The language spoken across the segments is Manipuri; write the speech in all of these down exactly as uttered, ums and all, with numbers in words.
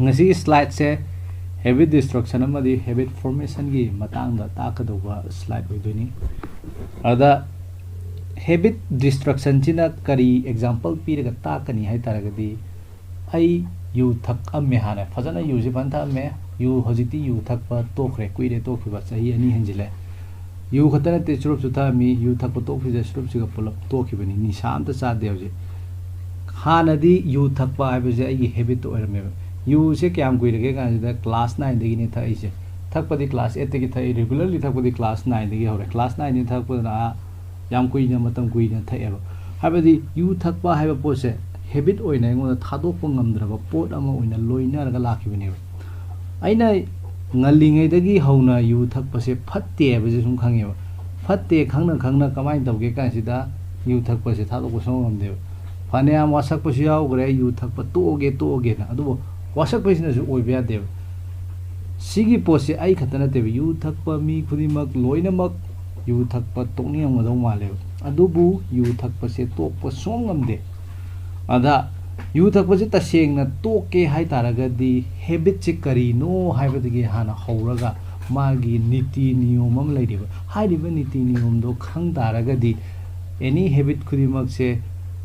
ꯉꯁꯤꯒꯤ ꯁ꯭ꯂꯥꯏꯠꯁꯦ ꯍꯦꯕꯤꯠ ꯗꯤꯁꯇ꯭ꯔꯛꯁꯟ ꯑꯃꯗꯤ ꯍꯦꯕꯤꯠ ꯐꯣꯔꯃꯦꯁꯟꯒꯤ ꯃꯇꯥꯡꯗ ꯇꯥꯛꯀꯗꯧꯕ ꯁ꯭ꯂꯥꯏꯠ ꯑꯣꯏꯗꯣꯏꯅꯤ꯫ ꯑꯗ ꯍꯦꯕꯤꯠ ꯗꯤꯁꯇ꯭ꯔꯛꯁꯟꯁꯤꯅ ꯀꯔꯤ ꯑꯦꯛꯖꯥꯝꯄꯜ ꯄꯤꯔꯒ ꯇꯥꯛꯀꯅꯤ ꯍꯥꯏ ꯇꯥꯔꯒꯗꯤ, ꯑꯩ ꯌꯨ ꯊꯛꯑꯝꯃꯦ, ꯍꯥꯟꯅ ꯐꯖꯅ ꯌꯨꯁꯦ ꯐꯖꯅ ꯊꯛꯑꯝꯃꯦ꯫ ꯌꯨ ꯍꯧꯖꯤꯛꯇꯤ ꯌꯨ ꯊꯛꯄ ꯇꯣꯛꯈ꯭ꯔꯦ, ꯀꯨꯏꯔꯦ ꯇꯣꯛꯈꯤꯕ, ꯆꯍꯤ ꯑꯅꯤ ꯍꯦꯟꯖꯤꯜꯂꯦ꯫ ꯌꯨ ꯈꯛꯇ ꯅꯠꯇꯦ, ꯆꯨꯔꯨꯞꯁꯨ ꯊꯛꯑꯝꯃꯤ, ꯌꯨ ꯊꯛꯄ ꯇꯣꯛꯈꯤꯕꯗ ꯆꯨꯔꯨꯞꯁꯤꯒ ꯄꯨꯂꯞ ꯇꯣꯛꯈꯤꯕꯅꯤ, ꯅꯤꯁꯥ ꯑꯝꯇ ꯆꯥꯗꯦ ꯍꯧꯖꯤꯛ꯫ ꯍꯥꯟꯅꯗꯤ ꯌꯨ ꯊꯛꯄ ꯍꯥꯏꯕꯁꯦ ꯑꯩꯒꯤ ꯍꯦꯕꯤꯠꯇ ꯑꯣꯏꯔꯝꯃꯦꯕ꯫ ꯌꯨꯁꯦ ꯀꯌꯥꯝ ꯀꯨꯏꯔꯒꯦ ꯀꯥꯟꯁꯤꯗ ꯀ꯭ꯂꯥꯁ ꯅꯥꯏꯟꯗꯒꯤꯅꯤ ꯊꯛꯏꯁꯦ꯫ ꯊꯛꯄꯗꯤ ꯀ꯭ꯂꯥꯁ ꯑꯩꯠꯇꯒꯤ ꯊꯛꯏ, ꯔꯤꯒꯨꯂꯔꯂꯤ ꯊꯛꯄꯗꯤ ꯀ꯭ꯂꯥꯁ ꯅꯥꯏꯟꯗꯒꯤ ꯍꯧꯔꯦ꯫ ꯀ꯭ꯂꯥꯁ ꯅꯥꯏꯟꯗꯒꯤ ꯊꯛꯄꯗꯨꯅ ꯑꯥ ꯌꯥꯝ ꯀꯨꯏꯅ, ꯃꯇꯝ ꯀꯨꯏꯅ ꯊꯛꯑꯦꯕ꯫ ꯍꯥꯏꯕꯗꯤ ꯌꯨ ꯊꯛꯄ ꯍꯥꯏꯕ ꯄꯣꯠꯁꯦ ꯍꯦꯕꯤꯠ ꯑꯣꯏꯅ ꯑꯩꯉꯣꯟꯗ ꯊꯥꯗꯣꯛꯄ ꯉꯝꯗ꯭ꯔꯕ ꯄꯣꯠ ꯑꯃ ꯑꯣꯏꯅ ꯂꯣꯏꯅꯔꯒ ꯂꯥꯛꯈꯤꯕꯅꯦꯕ꯫ ꯑꯩꯅ ꯉꯜꯂꯤꯉꯩꯗꯒꯤ ꯍꯧꯅ ꯌꯨ ꯊꯛꯄꯁꯦ ꯐꯠꯇꯦ ꯍꯥꯏꯕꯁꯦ ꯁꯨꯝ ꯈꯪꯉꯦꯕ꯫ ꯐꯠꯇꯦ ꯈꯪꯅ ꯈꯪꯅ ꯀꯃꯥꯏꯅ ꯇꯧꯒꯦ ꯀꯥꯟꯁꯤꯗ ꯌꯨ ꯊꯛꯄꯁꯦ ꯊꯥꯗꯣꯛꯄ ꯁꯨꯡꯉꯝ ꯉꯝꯗꯦꯕ꯫ ꯐꯅꯌꯥꯝ ꯋꯥꯁꯛꯄꯁꯨ ꯌꯥꯎꯈ꯭ꯔꯦ, ꯌꯨ ꯊꯛꯄ ꯇꯣꯛꯑꯒꯦ, ꯇꯣꯛꯑꯒꯦꯅ꯫ ꯑꯗꯨꯕꯨ ꯋꯥꯁꯛꯄꯁꯤꯅꯁꯨ ꯑꯣꯏꯕ ꯌꯥꯗꯦꯕ꯫ ꯁꯤꯒꯤ ꯄꯣꯠꯁꯦ ꯑꯩ ꯈꯛꯇ ꯅꯠꯇꯦꯕ, ꯌꯨ ꯊꯛꯄ ꯃꯤ ꯈꯨꯗꯤꯡꯃꯛ ꯂꯣꯏꯅꯃꯛ ꯌꯨ ꯊꯛꯄ ꯇꯣꯛꯅꯤꯡꯉꯝꯒꯗꯧ ꯃꯥꯜꯂꯦꯕ꯫ ꯑꯗꯨꯕꯨ ꯌꯨ ꯊꯛꯄꯁꯦ ꯇꯣꯛꯄ ꯁꯨꯡꯉꯝ ꯉꯝꯗꯦ꯫ ꯑꯗ ꯌꯨ ꯊꯛꯄꯁꯦ ꯇꯁꯦꯡꯅ ꯇꯣꯛꯀꯦ ꯍꯥꯏ ꯇꯥꯔꯒꯗꯤ ꯍꯦꯕꯤꯠꯁꯦ ꯀꯔꯤꯅꯣ ꯍꯥꯏꯕꯗꯒꯤ ꯍꯥꯟꯅ ꯍꯧꯔꯒ ꯃꯥꯒꯤ ꯅꯤꯇꯤ ꯅꯤꯌꯣꯝ ꯑꯃ ꯂꯩꯔꯤꯕ꯫ ꯍꯥꯏꯔꯤꯕ ꯅꯤꯇꯤ ꯅꯤꯌꯣꯝꯗꯣ ꯈꯪ ꯇꯥꯔꯒꯗꯤ ꯑꯦꯅꯤ ꯍꯦꯕꯤꯠ ꯈꯨꯗꯤꯡꯃꯛꯁꯦ,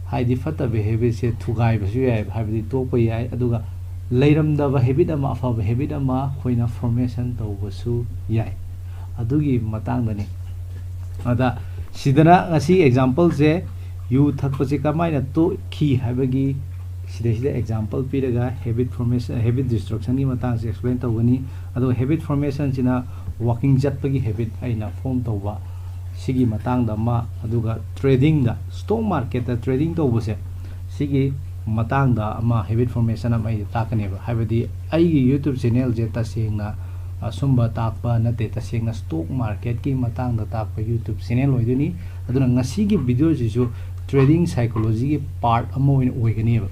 ꯍꯥꯏꯗꯤ ꯐꯠꯇꯕ ꯍꯦꯕꯤꯠꯁꯦ ꯊꯨꯒꯥꯏꯕꯁꯨ ꯌꯥꯏ, ꯍꯥꯏꯕꯗꯤ ꯇꯣꯛꯄ ꯌꯥꯏ꯫ ꯑꯗꯨꯒ ꯂꯩꯔꯝꯗꯕ ꯍꯦꯕꯤꯠ ꯑꯃ, ꯑꯐꯕ ꯍꯦꯕꯤꯠ ꯑꯃ ꯑꯩꯈꯣꯏꯅ ꯐꯣꯔꯃꯦꯁꯟ ꯇꯧꯕꯁꯨ ꯌꯥꯏ꯫ ꯑꯗꯨꯒꯤ ꯃꯇꯥꯡꯗꯅꯤ꯫ ꯑꯗ ꯁꯤꯗꯅ ꯉꯁꯤ ꯑꯦꯛꯖꯥꯝꯄꯜꯁꯦ, ꯌꯨ ꯊꯛꯄꯁꯦ ꯀꯃꯥꯏꯅ ꯇꯣꯛꯈꯤ ꯍꯥꯏꯕꯒꯤ ꯁꯤꯗꯩꯁꯤꯗ ꯑꯦꯛꯖꯥꯝꯄꯜ ꯄꯤꯔꯒ ꯍꯦꯕꯤꯠ ꯐꯣꯔꯃꯦꯁꯟ, ꯍꯦꯕꯤꯠ ꯗꯤꯁꯇ꯭ꯔꯛꯁꯟꯒꯤ ꯃꯇꯥꯡꯁꯦ ꯑꯦꯛꯁꯄ꯭ꯂꯦꯟ ꯇꯧꯒꯅꯤ꯫ ꯑꯗꯨꯒ ꯍꯦꯕꯤꯠ ꯐꯣꯔꯃꯦꯁꯟꯁꯤꯅ ꯋꯥꯀꯤꯡ ꯆꯠꯄꯒꯤ ꯍꯦꯕꯤꯠ ꯑꯩꯅ ꯐꯣꯝ ꯇꯧꯕ, ꯁꯤꯒꯤ ꯃꯇꯥꯡꯗ ꯑꯃ, ꯑꯗꯨꯒ ꯇ꯭ꯔꯦꯗꯤꯡꯗ, ꯁ꯭ꯇꯣꯛ ꯃꯥꯔꯀꯦꯠꯇ ꯇ꯭ꯔꯦꯗꯤꯡ ꯇꯧꯕꯁꯦ, ꯁꯤꯒꯤ ꯃꯇꯥꯡꯗ ꯑꯃ, ꯍꯦꯕꯤꯠ ꯐꯣꯔꯃꯦꯁꯟ ꯑꯃ ꯑꯩ ꯇꯥꯛꯀꯅꯦꯕ꯫ ꯍꯥꯏꯕꯗꯤ ꯑꯩꯒꯤ ꯌꯨꯇ꯭ꯌꯨꯕ ꯆꯦꯅꯦꯜꯁꯦ ꯇꯁꯦꯡꯅ ꯑꯁꯨꯝꯕ ꯇꯥꯛꯄ ꯅꯠꯇꯦ, ꯇꯁꯦꯡꯅ ꯁ꯭ꯇꯣꯛ ꯃꯥꯔꯀꯦꯠꯀꯤ ꯃꯇꯥꯡꯗ ꯇꯥꯛꯄ ꯌꯨꯇ꯭ꯌꯨꯕ ꯆꯦꯅꯦꯜ ꯑꯣꯏꯗꯣꯏꯅꯤ꯫ ꯑꯗꯨꯅ ꯉꯁꯤꯒꯤ ꯚꯤꯗꯤꯑꯣꯁꯤꯁꯨ ꯇ꯭ꯔꯦꯗꯤꯡ ꯁꯥꯏꯀꯣꯂꯣꯖꯤꯒꯤ ꯄꯥꯔꯠ ꯑꯃ ꯑꯣꯏꯅ ꯑꯣꯏꯒꯅꯦꯕ꯫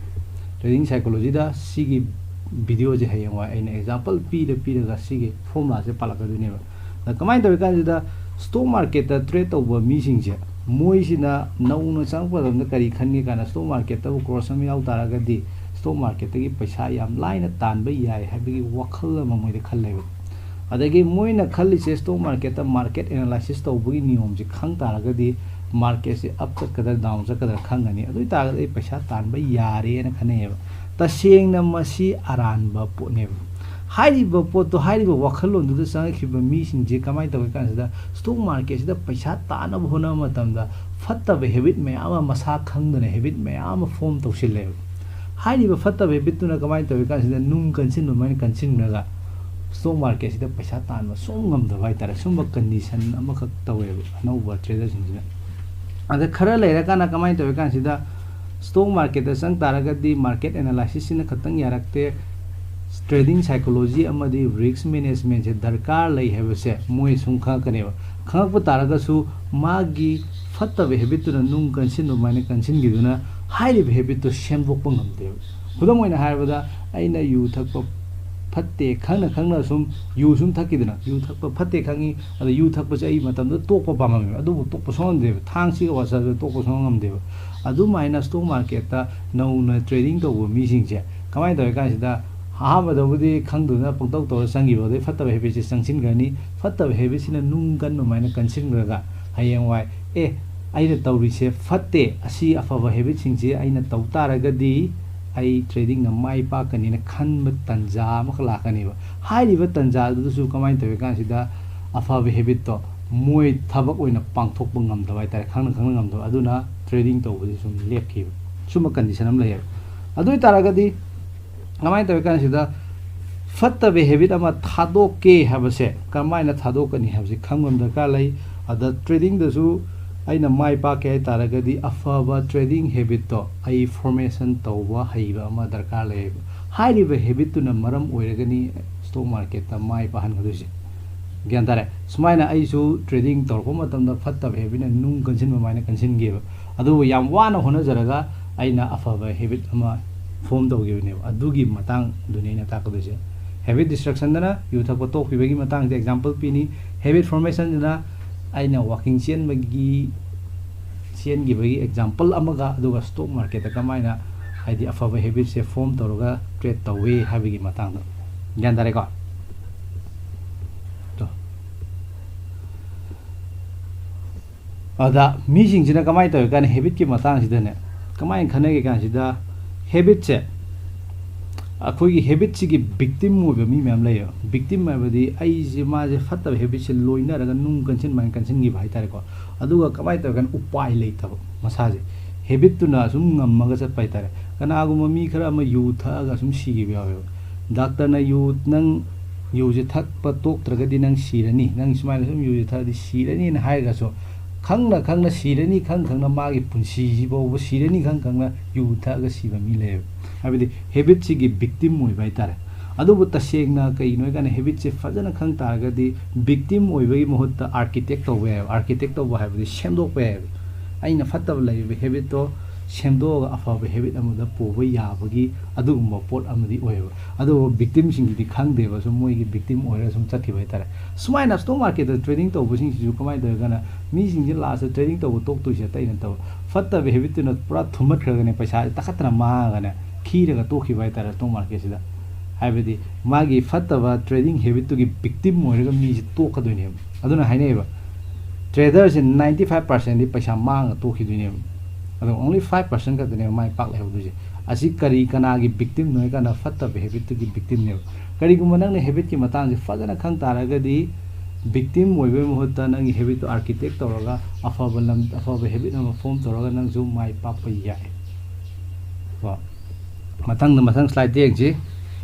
ꯇ꯭ꯔꯦꯗꯤꯡ ꯁꯥꯏꯀꯣꯂꯣꯖꯤꯗ ꯁꯤꯒꯤ ꯚꯤꯗꯤꯑꯣꯁꯦ ꯍꯌꯦꯡꯋꯥꯏ ꯑꯩꯅ ꯑꯦꯛꯖꯥꯝꯄꯜ ꯄꯤꯔ ꯄꯤꯔꯒ ꯁꯤꯒꯤ ꯐꯣꯔꯃꯨꯂꯥꯁꯦ ꯄꯥꯜꯂꯛꯀꯗꯣꯏꯅꯦꯕ꯫ ꯑꯗ ꯀꯃꯥꯏꯅ ꯇꯧꯏ ꯀꯥꯟꯁꯤꯗ, ꯁ꯭ꯇꯣꯛ ꯃꯥꯔꯀꯦꯠꯇ ꯇ꯭ꯔꯦꯗ ꯇꯧꯕ ꯃꯤꯁꯤꯡꯁꯦ, ꯃꯣꯏꯁꯤꯅ ꯅꯧꯅ ꯆꯪꯉꯛꯄ ꯃꯇꯝꯗ ꯀꯔꯤ ꯈꯟꯒꯦ ꯀꯥꯏꯅ, ꯁ꯭ꯇꯣꯛ ꯃꯥꯔꯀꯦꯠꯇꯕꯨ ꯀ꯭ꯔꯣꯁ ꯑꯃ ꯌꯥꯎ ꯇꯥꯔꯒꯗꯤ ꯁ꯭ꯇꯣꯛ ꯃꯥꯔꯀꯦꯠꯇꯒꯤ ꯄꯩꯁꯥ ꯌꯥꯝ ꯂꯥꯏꯅ ꯇꯥꯟꯕ ꯌꯥꯏ ꯍꯥꯏꯕꯒꯤ ꯋꯥꯈꯜ ꯑꯃ ꯃꯣꯏꯗ ꯈꯜꯂꯦꯕ꯫ ꯑꯗꯒꯤ ꯃꯣꯏꯅ ꯈꯜꯂꯤꯁꯦ ꯁ꯭ꯇꯣꯛ ꯃꯥꯔꯀꯦꯠꯇ ꯃꯥꯔꯀꯦꯠ ꯑꯦꯅꯥꯂꯥꯏꯁꯤꯁ ꯇꯧꯕꯒꯤ ꯅꯤꯌꯣꯝꯁꯦ ꯈꯪ ꯇꯥꯔꯒꯗꯤ ꯃꯥꯔꯀꯦꯠꯁꯦ ꯑꯞ ꯆꯠꯀꯗ꯭ꯔꯥ ꯗꯥꯎꯟ ꯆꯠꯀꯗ꯭ꯔꯥ ꯈꯪꯒꯅꯤ꯫ ꯑꯗꯨ ꯑꯣꯏꯇꯥꯔꯒꯗꯤ ꯑꯩ ꯄꯩꯁꯥ ꯇꯥꯟꯕ ꯌꯥꯔꯦꯅ ꯈꯟꯅꯩꯌꯦꯕ꯫ ꯇꯁꯦꯡꯅ ꯃꯁꯤ ꯑꯔꯥꯟꯕ ꯄꯣꯠꯅꯦꯕ꯫ ꯍꯥꯏꯔꯤꯕ ꯄꯣꯠꯇꯣ, ꯍꯥꯏꯔꯤꯕ ꯋꯥꯈꯜꯂꯣꯟꯗꯨꯗ ꯆꯪꯉꯛꯈꯤꯕ ꯃꯤꯁꯤꯡꯁꯦ ꯀꯃꯥꯏꯅ ꯇꯧꯏ ꯀꯥꯟꯁꯤꯗ, ꯁ꯭ꯇꯣꯛ ꯃꯥꯔꯀꯦꯠꯁꯤꯗ ꯄꯩꯁꯥ ꯇꯥꯟꯅꯕ ꯍꯣꯠꯅꯕ ꯃꯇꯝꯗ ꯐꯠꯇꯕ ꯍꯦꯕꯤꯠ ꯃꯌꯥꯝ ꯑꯃ, ꯃꯁꯥ ꯈꯪꯗꯅ ꯍꯦꯕꯤꯠ ꯃꯌꯥꯝ ꯑꯃ ꯐꯣꯝ ꯇꯧꯁꯤꯜꯂꯦꯕ꯫ ꯍꯥꯏꯔꯤꯕ ꯐꯠꯇꯕ ꯍꯦꯕꯤꯠꯇꯨꯅ ꯀꯃꯥꯏꯅ ꯇꯧꯏ ꯀꯥꯟꯁꯤꯗ, ꯅꯨꯡ ꯀꯟꯁꯤꯟꯕ ꯑꯗꯨꯃꯥꯏꯅ ꯀꯟꯁꯤꯟꯈ꯭ꯔꯒ ꯁ꯭ꯇꯣꯛ ꯃꯥꯔꯀꯦꯠꯁꯤꯗ ꯄꯩꯁꯥ ꯇꯥꯟꯕ ꯁꯨꯝ ꯉꯝꯗꯕ ꯍꯥꯏꯇꯥꯔꯦ꯫ ꯁꯨꯝꯕ ꯀꯟꯗꯤꯁꯟ ꯑꯃꯈꯛ ꯇꯧꯋꯦꯕ ꯑꯅꯧꯕ ꯇ꯭ꯔꯦꯗꯔꯁꯤꯡꯁꯤꯅ꯫ ꯑꯗ ꯈꯔ ꯂꯩꯔꯀꯥꯟꯗ ꯀꯃꯥꯏꯅ ꯇꯧꯏ ꯀꯥꯟꯁꯤꯗ, ꯁ꯭ꯇꯣꯛ ꯃꯥꯔꯀꯦꯠꯇ ꯆꯪ ꯇꯥꯔꯒꯗꯤ ꯃꯥꯔꯀꯦꯠ ꯑꯦꯅꯥꯂꯥꯏꯁꯤꯁꯁꯤꯅ ꯈꯛꯇꯪ ꯌꯥꯔꯛꯇꯦ, ꯇ꯭ꯔꯦꯗꯤꯡ ꯁꯥꯏꯀꯣꯂꯣꯖꯤ ꯑꯃꯗꯤ ꯔꯤꯁ꯭ꯛ ꯃꯦꯅꯦꯖꯃꯦꯟꯁꯦ ꯗꯔꯀꯥꯔ ꯂꯩ ꯍꯥꯏꯕꯁꯦ ꯃꯣꯏ ꯁꯨꯝ ꯈꯪꯉꯛꯀꯅꯦꯕ꯫ ꯈꯪꯉꯛꯄ ꯇꯥꯔꯒꯁꯨ ꯃꯥꯒꯤ ꯐꯠꯇꯕ ꯍꯦꯕꯤꯠꯇꯨꯅ ꯅꯨꯡ ꯀꯟꯁꯤꯟꯕ ꯑꯗꯨꯃꯥꯏꯅ ꯀꯟꯁꯤꯟꯈꯤꯗꯨꯅ ꯍꯥꯏꯔꯤꯕ ꯍꯦꯕꯤꯠꯇꯨ ꯁꯦꯝꯗꯣꯛꯄ ꯉꯝꯗꯦꯕ꯫ ꯈꯨꯗꯝ ꯑꯣꯏꯅ ꯍꯥꯏꯔꯕꯗ, ꯑꯩꯅ ꯌꯨ ꯊꯛꯄ ꯐꯠꯇꯦ ꯈꯪꯅ ꯈꯪꯅ ꯁꯨꯝ ꯌꯨ ꯁꯨꯝ ꯊꯛꯈꯤꯗꯅ, ꯌꯨ ꯊꯛꯄ ꯐꯠꯇꯦ ꯈꯪꯉꯤ, ꯑꯗ ꯌꯨ ꯊꯛꯄꯁꯦ ꯑꯩ ꯃꯇꯝꯗꯨꯗ ꯇꯣꯛꯄ ꯄꯥꯝꯃꯝꯃꯦꯕ, ꯑꯗꯨꯕꯨ ꯇꯣꯛꯄ ꯁꯨꯡꯉꯝ ꯉꯝꯗꯦꯕ, ꯊꯥꯡꯁꯤꯒ ꯋꯥꯁꯜꯗ ꯇꯣꯛꯄ ꯁꯨꯡꯉꯝ ꯉꯝꯗꯦꯕ꯫ ꯑꯗꯨꯃꯥꯏꯅ ꯁ꯭ꯇꯣꯛ ꯃꯥꯔꯀꯦꯠꯇ ꯅꯧꯅ ꯇ꯭ꯔꯦꯗꯤꯡ ꯇꯧꯕ ꯃꯤꯁꯤꯡꯁꯦ ꯀꯃꯥꯏꯅ ꯇꯧꯏ ꯀꯥꯟꯁꯤꯗ, ꯑꯍꯥꯟꯕꯗꯕꯨꯗꯤ ꯈꯪꯗꯗꯅ ꯄꯪꯇꯧ ꯇꯧꯔ ꯆꯪꯈꯤꯕ, ꯑꯗꯩ ꯐꯠꯇꯕ ꯍꯦꯕꯤꯠꯁꯦ ꯆꯪꯁꯤꯟꯈ꯭ꯔꯅꯤ꯫ ꯐꯠꯇꯕ ꯍꯦꯕꯤꯠꯁꯤꯅ ꯅꯨꯡ ꯀꯟꯕ ꯑꯗꯨꯃꯥꯏꯅ ꯀꯟꯁꯤꯟꯈ꯭ꯔꯒ ꯍꯌꯦꯡꯋꯥꯏ, "ꯑꯦ, ꯑꯩꯅ ꯇꯧꯔꯤꯁꯦ ꯐꯠꯇꯦ, ꯑꯁꯤ ꯑꯐꯕ ꯍꯦꯕꯤꯠꯁꯤꯡꯁꯦ ꯑꯩꯅ ꯇꯧ ꯇꯥꯔꯒꯗꯤ ꯑꯩ ꯇ꯭ꯔꯦꯗꯤꯡꯗ ꯃꯥꯏ ꯄꯥꯛꯀꯅꯤꯅ" ꯈꯟꯕ ꯇꯟꯖꯥ ꯑꯃꯈꯛ ꯂꯥꯛꯀꯅꯦꯕ꯫ ꯍꯥꯏꯔꯤꯕ ꯇꯟꯖꯥꯗꯨꯗꯁꯨ ꯀꯃꯥꯏꯅ ꯇꯧꯏ ꯀꯥꯟꯁꯤꯗ, ꯑꯐꯕ ꯍꯦꯕꯤꯠꯇꯣ ꯃꯣꯏ ꯊꯕꯛ ꯑꯣꯏꯅ ꯄꯥꯡꯊꯣꯛꯄ ꯉꯝꯗꯕ ꯍꯥꯏꯇꯥꯔꯦ, ꯈꯪꯅ ꯈꯪꯅ ꯉꯝꯗꯕ, ꯑꯗꯨꯅ ꯇ꯭ꯔꯦꯗꯤꯡ ꯇꯧꯕꯁꯦ ꯁꯨꯝ ꯂꯦꯞꯈꯤꯕ, ꯁꯨꯝꯕ ꯀꯟꯗꯤꯁꯟ ꯑꯃ ꯂꯩꯌꯦꯕ꯫ ꯑꯗꯨ ꯑꯣꯏꯇꯥꯔꯒꯗꯤ ꯀꯃꯥꯏꯅ ꯇꯧꯏ ꯀꯥꯟꯁꯤꯗ, ꯐꯠꯇꯕ ꯍꯦꯕꯤꯠ ꯑꯃ ꯊꯥꯗꯣꯛꯀꯦ ꯍꯥꯏꯕꯁꯦ ꯀꯃꯥꯏꯅ ꯊꯥꯗꯣꯛꯀꯅꯤ ꯍꯥꯏꯕꯁꯤ ꯈꯪꯕ ꯑꯃ ꯗꯔꯀꯥꯔ ꯂꯩ꯫ ꯑꯗ ꯇ꯭ꯔꯦꯗꯤꯡꯗꯁꯨ ꯑꯩꯅ ꯃꯥꯏ ꯄꯥꯛꯀꯦ ꯍꯥꯏ ꯇꯥꯔꯒꯗꯤ ꯑꯐꯕ ꯇ꯭ꯔꯦꯗꯤꯡ ꯍꯦꯕꯤꯠꯇꯣ ꯑꯩ ꯐꯣꯔꯃꯦꯁꯟ ꯇꯧꯕ ꯍꯩꯕ ꯑꯃ ꯗꯔꯀꯥꯔ ꯂꯩꯌꯦꯕ꯫ ꯍꯥꯏꯔꯤꯕ ꯍꯦꯕꯤꯠꯇꯨꯅ ꯃꯔꯝ ꯑꯣꯏꯔꯒꯅꯤ ꯁ꯭ꯇꯣꯛ ꯃꯥꯔꯀꯦꯠꯇ ꯃꯥꯏ ꯄꯥꯛꯍꯟꯒꯗꯣꯏꯁꯦ꯫ ꯒ꯭ꯌꯥꯟ ꯇꯥꯔꯦ? ꯁꯨꯃꯥꯏꯅ ꯑꯩꯁꯨ ꯇ꯭ꯔꯦꯗꯤꯡ ꯇꯧꯔꯛꯄ ꯃꯇꯝꯗ ꯐꯠꯇꯕ ꯍꯦꯕꯤꯠꯅ ꯅꯨꯡ ꯀꯟꯁꯤꯟꯕ ꯑꯗꯨꯃꯥꯏꯅ ꯀꯟꯁꯤꯟꯈꯤꯕ꯫ ꯑꯗꯨꯕꯨ ꯌꯥꯝ ꯋꯥꯅ ꯍꯣꯠꯅꯖꯔꯒ ꯑꯩꯅ ꯑꯐꯕ ꯍꯦꯕꯤꯠ ꯑꯃ ꯐꯣꯝ ꯇꯧꯈꯤꯕꯅꯦꯕ꯫ ꯑꯗꯨꯒꯤ ꯃꯇꯥꯡꯗꯨꯅꯤ ꯑꯩꯅ ꯇꯥꯛꯀꯗꯣꯏꯁꯦ꯫ ꯍꯦꯕꯤꯠ ꯗꯤꯁꯇ꯭ꯔꯛꯁꯟꯗꯅ ꯌꯨ ꯊꯛꯄ ꯇꯣꯛꯈꯤꯕꯒꯤ ꯃꯇꯥꯡꯁꯤꯗ ꯑꯦꯛꯖꯥꯝꯄꯜ ꯄꯤꯅꯤ꯫ ꯍꯦꯕꯤꯠ ꯐꯣꯔꯃꯦꯁꯟꯁꯤꯅ ꯑꯩꯅ ꯋꯥꯀꯤꯡ ꯆꯦꯟꯕꯒꯤ, ꯆꯦꯟꯈꯤꯕꯒꯤ ꯑꯦꯛꯖꯥꯝꯄꯜ ꯑꯃꯒ, ꯑꯗꯨꯒ ꯁ꯭ꯇꯣꯛ ꯃꯥꯔꯀꯦꯠꯇ ꯀꯃꯥꯏꯅ ꯍꯥꯏꯗꯤ ꯑꯐꯕ ꯍꯦꯕꯤꯠꯁꯦ ꯐꯣꯝ ꯇꯧꯔꯒ ꯇ꯭ꯔꯦꯠ ꯇꯧꯋꯤ ꯍꯥꯏꯕꯒꯤ ꯃꯇꯥꯡꯗ꯫ ꯒ꯭ꯌꯥꯟ ꯇꯥꯔꯦꯀꯣ? ꯇꯣ꯫ ꯑꯗ ꯃꯤꯁꯤꯡꯁꯤꯅ ꯀꯃꯥꯏꯅ ꯇꯧꯏ ꯀꯥꯟꯗ ꯍꯦꯕꯤꯠꯀꯤ ꯃꯇꯥꯡꯁꯤꯗꯅꯦ, ꯀꯃꯥꯏꯅ ꯈꯟꯅꯒꯦ ꯀꯥꯟꯁꯤꯗ, ꯍꯦꯕꯤꯠꯁꯦ, ꯑꯩꯈꯣꯏꯒꯤ ꯍꯦꯕꯤꯠꯁꯤꯒꯤ ꯕꯤꯛꯇꯤꯝ ꯑꯣꯏꯕ ꯃꯤ ꯃꯌꯥꯝ ꯂꯩꯌꯦꯕ꯫ ꯕꯤꯛꯇꯤꯝ ꯍꯥꯏꯕꯗꯤ ꯑꯩꯁꯦ, ꯃꯥꯁꯦ ꯐꯠꯇꯕ ꯍꯦꯕꯤꯠꯁꯦ ꯂꯣꯏꯅꯔꯒ ꯅꯨꯡ ꯀꯟꯁꯤꯟꯃꯥꯏꯅ ꯀꯟꯁꯤꯟꯈꯤꯕ ꯍꯥꯏꯇꯥꯔꯦꯀꯣ꯫ ꯑꯗꯨꯒ ꯀꯃꯥꯏꯅ ꯇꯧꯔꯀꯥꯟꯗ ꯎꯄꯥꯏ ꯂꯩꯇꯕ, ꯃꯁꯥꯁꯦ ꯍꯦꯕꯤꯠꯇꯨꯅ ꯁꯨꯝ ꯉꯝꯃꯒ ꯆꯠꯄ ꯍꯥꯏꯇꯥꯔꯦ꯫ ꯀꯅꯥꯒꯨꯝꯕ ꯃꯤ ꯈꯔ ꯑꯃ ꯌꯨ ꯊꯛꯑꯒ ꯁꯨꯝ ꯁꯤꯈꯤꯕ ꯌꯥꯎꯋꯦꯕ꯫ ꯗꯥꯛꯇꯔꯅ ꯌꯨ, "ꯅꯪ ꯌꯨꯁꯦ ꯊꯛꯄ ꯇꯣꯛꯇ꯭ꯔꯒꯗꯤ ꯅꯪ ꯁꯤꯔꯅꯤ, ꯅꯪ ꯁꯨꯃꯥꯏꯅ ꯁꯨꯝ ꯌꯨꯁꯦ ꯊꯛꯑꯗꯤ ꯁꯤꯔꯅꯤꯅ" ꯍꯥꯏꯔꯒꯁꯨ, ꯈꯪꯅ ꯈꯪꯅ ꯁꯤꯔꯅꯤ, ꯈꯪ ꯈꯪꯅ ꯃꯥꯒꯤ ꯄꯨꯟꯁꯤꯁꯤ ꯐꯥꯎꯕ ꯁꯤꯔꯅꯤ ꯈꯪ ꯈꯪꯅ ꯌꯨ ꯊꯛꯑꯒ ꯁꯤꯕ ꯃꯤ ꯂꯩꯌꯦꯕ꯫ ꯍꯥꯏꯕꯗꯤ ꯍꯦꯕꯤꯠꯁꯤꯒꯤ ꯕꯤꯛꯇꯤꯝ ꯑꯣꯏꯕ ꯍꯥꯏꯇꯥꯔꯦ꯫ ꯑꯗꯨꯕꯨ ꯇꯁꯦꯡꯅ ꯀꯩꯒꯤꯅꯣ ꯍꯥꯏ ꯀꯥꯟꯗ, ꯍꯦꯕꯤꯠꯁꯦ ꯐꯖꯅ ꯈꯪ ꯇꯥꯔꯒꯗꯤ, ꯕꯤꯛꯇꯤꯝ ꯑꯣꯏꯕꯒꯤ ꯃꯍꯨꯠꯇ ꯑꯥꯔꯀꯤꯇꯦꯛ ꯇꯧꯕ ꯌꯥꯏꯑꯕ꯫ ꯑꯥꯔꯀꯤꯇꯦꯛ ꯇꯧꯕ ꯍꯥꯏꯕꯗꯤ ꯁꯦꯝꯗꯣꯛꯄ ꯌꯥꯏꯑꯕ꯫ ꯑꯩꯅ ꯐꯠꯇꯕ ꯂꯩꯔꯤꯕ ꯍꯦꯕꯤꯠꯇꯣ ꯁꯦꯝꯗꯣꯛꯑꯒ ꯑꯐꯕ ꯍꯦꯕꯤꯠ ꯑꯃꯗ ꯄꯨꯕ ꯌꯥꯕꯒꯤ ꯑꯗꯨꯒꯨꯝꯕ ꯄꯣꯠ ꯑꯃꯗꯤ ꯑꯣꯏꯌꯦꯕ꯫ ꯑꯗꯨꯕꯨ ꯕꯤꯛꯇꯤꯝꯁꯤꯡꯁꯤꯗꯤ ꯈꯪꯗꯦꯕ, ꯁꯨꯝ ꯃꯣꯏꯒꯤ ꯕꯤꯛꯇꯤꯝ ꯑꯣꯏꯔꯒ ꯁꯨꯝ ꯆꯠꯈꯤꯕ ꯍꯥꯏꯇꯥꯔꯦ꯫ ꯁꯨꯃꯥꯏꯅ ꯁ꯭ꯇꯣꯛ ꯃꯥꯔꯀꯦꯠꯇ ꯇ꯭ꯔꯦꯗꯤꯡ ꯇꯧꯕꯁꯤꯡꯁꯤꯁꯨ ꯀꯃꯥꯏꯅ ꯇꯧꯏ ꯀꯥꯟꯗ, ꯃꯤꯁꯤꯡꯁꯦ ꯂꯥꯁꯇ ꯇ꯭ꯔꯦꯗꯤꯡ ꯇꯧꯕ ꯇꯣꯛꯇꯣꯏꯁꯦ ꯑꯇꯩ ꯅꯠꯇꯕ, ꯐꯠꯇꯕ ꯍꯦꯕꯤꯠꯇꯨꯅ ꯄꯨꯔꯥ ꯊꯨꯝꯃꯠꯈ꯭ꯔꯒꯅꯦ, ꯄꯩꯁꯥꯁꯦ ꯇꯥꯈꯠꯇꯅ ꯃꯥꯡꯉꯒꯅꯦ, ꯈꯤꯔꯒ ꯇꯣꯛꯈꯤꯕ ꯍꯥꯏꯇꯥꯔꯦ ꯁ꯭ꯇꯣꯛ ꯃꯥꯔꯀꯦꯠꯁꯤꯗ꯫ ꯍꯥꯏꯕꯗꯤ ꯃꯥꯒꯤ ꯐꯠꯇꯕ ꯇ꯭ꯔꯦꯗꯤꯡ ꯍꯦꯕꯤꯠꯇꯨꯒꯤ ꯕꯤꯛꯇꯤꯝ ꯑꯣꯏꯔꯒ ꯃꯤꯁꯦ ꯇꯣꯛꯀꯗꯣꯏꯅꯦꯕ꯫ ꯑꯗꯨꯅ ꯍꯥꯏꯅꯩꯌꯦꯕ, ꯇ꯭ꯔꯦꯗꯔꯁꯦ ninety five percentꯗꯤ ꯄꯩꯁꯥ ꯃꯥꯡꯉ ꯇꯣꯛꯈꯤꯗꯣꯏꯅꯦꯕ, ꯑꯗꯣ only five percent ꯈꯛꯇꯅꯦꯕ ꯃꯥꯏ ꯄꯥꯛ ꯂꯩꯍꯧꯗꯣꯏꯁꯦ꯫ ꯑꯁꯤ ꯀꯔꯤ, ꯀꯅꯥꯒꯤ ꯕꯤꯛꯇꯤꯝꯅꯣ ꯍꯥꯏ ꯀꯥꯟꯗ, ꯐꯠꯇꯕ ꯍꯦꯕꯤꯠꯇꯨꯒꯤ ꯕꯤꯛꯇꯤꯝꯅꯦꯕ꯫ ꯀꯔꯤꯒꯨꯝꯕ ꯅꯪꯅ ꯍꯦꯕꯤꯠꯀꯤ ꯃꯇꯥꯡꯁꯦ ꯐꯖꯅ ꯈꯪ ꯇꯥꯔꯒꯗꯤ, ꯕꯤꯛꯇꯤꯝ ꯑꯣꯏꯕꯒꯤ ꯃꯍꯨꯠꯇ ꯅꯪꯒꯤ ꯍꯦꯕꯤꯠꯇꯨ ꯑꯥꯔꯀꯤꯇꯦꯛ ꯇꯧꯔꯒ ꯑꯐꯕ ꯂꯝ, ꯑꯐꯕ ꯍꯦꯕꯤꯠ ꯑꯃ ꯐꯣꯝ ꯇꯧꯔꯒ ꯅꯪꯁꯨ ꯃꯥꯏ ꯄꯥꯛꯄ ꯌꯥꯏ꯫ ꯀꯣ, ꯃꯊꯪꯗ, ꯃꯊꯪ ꯁ꯭ꯂꯥꯏꯗꯇ ꯌꯦꯡꯁꯤ꯫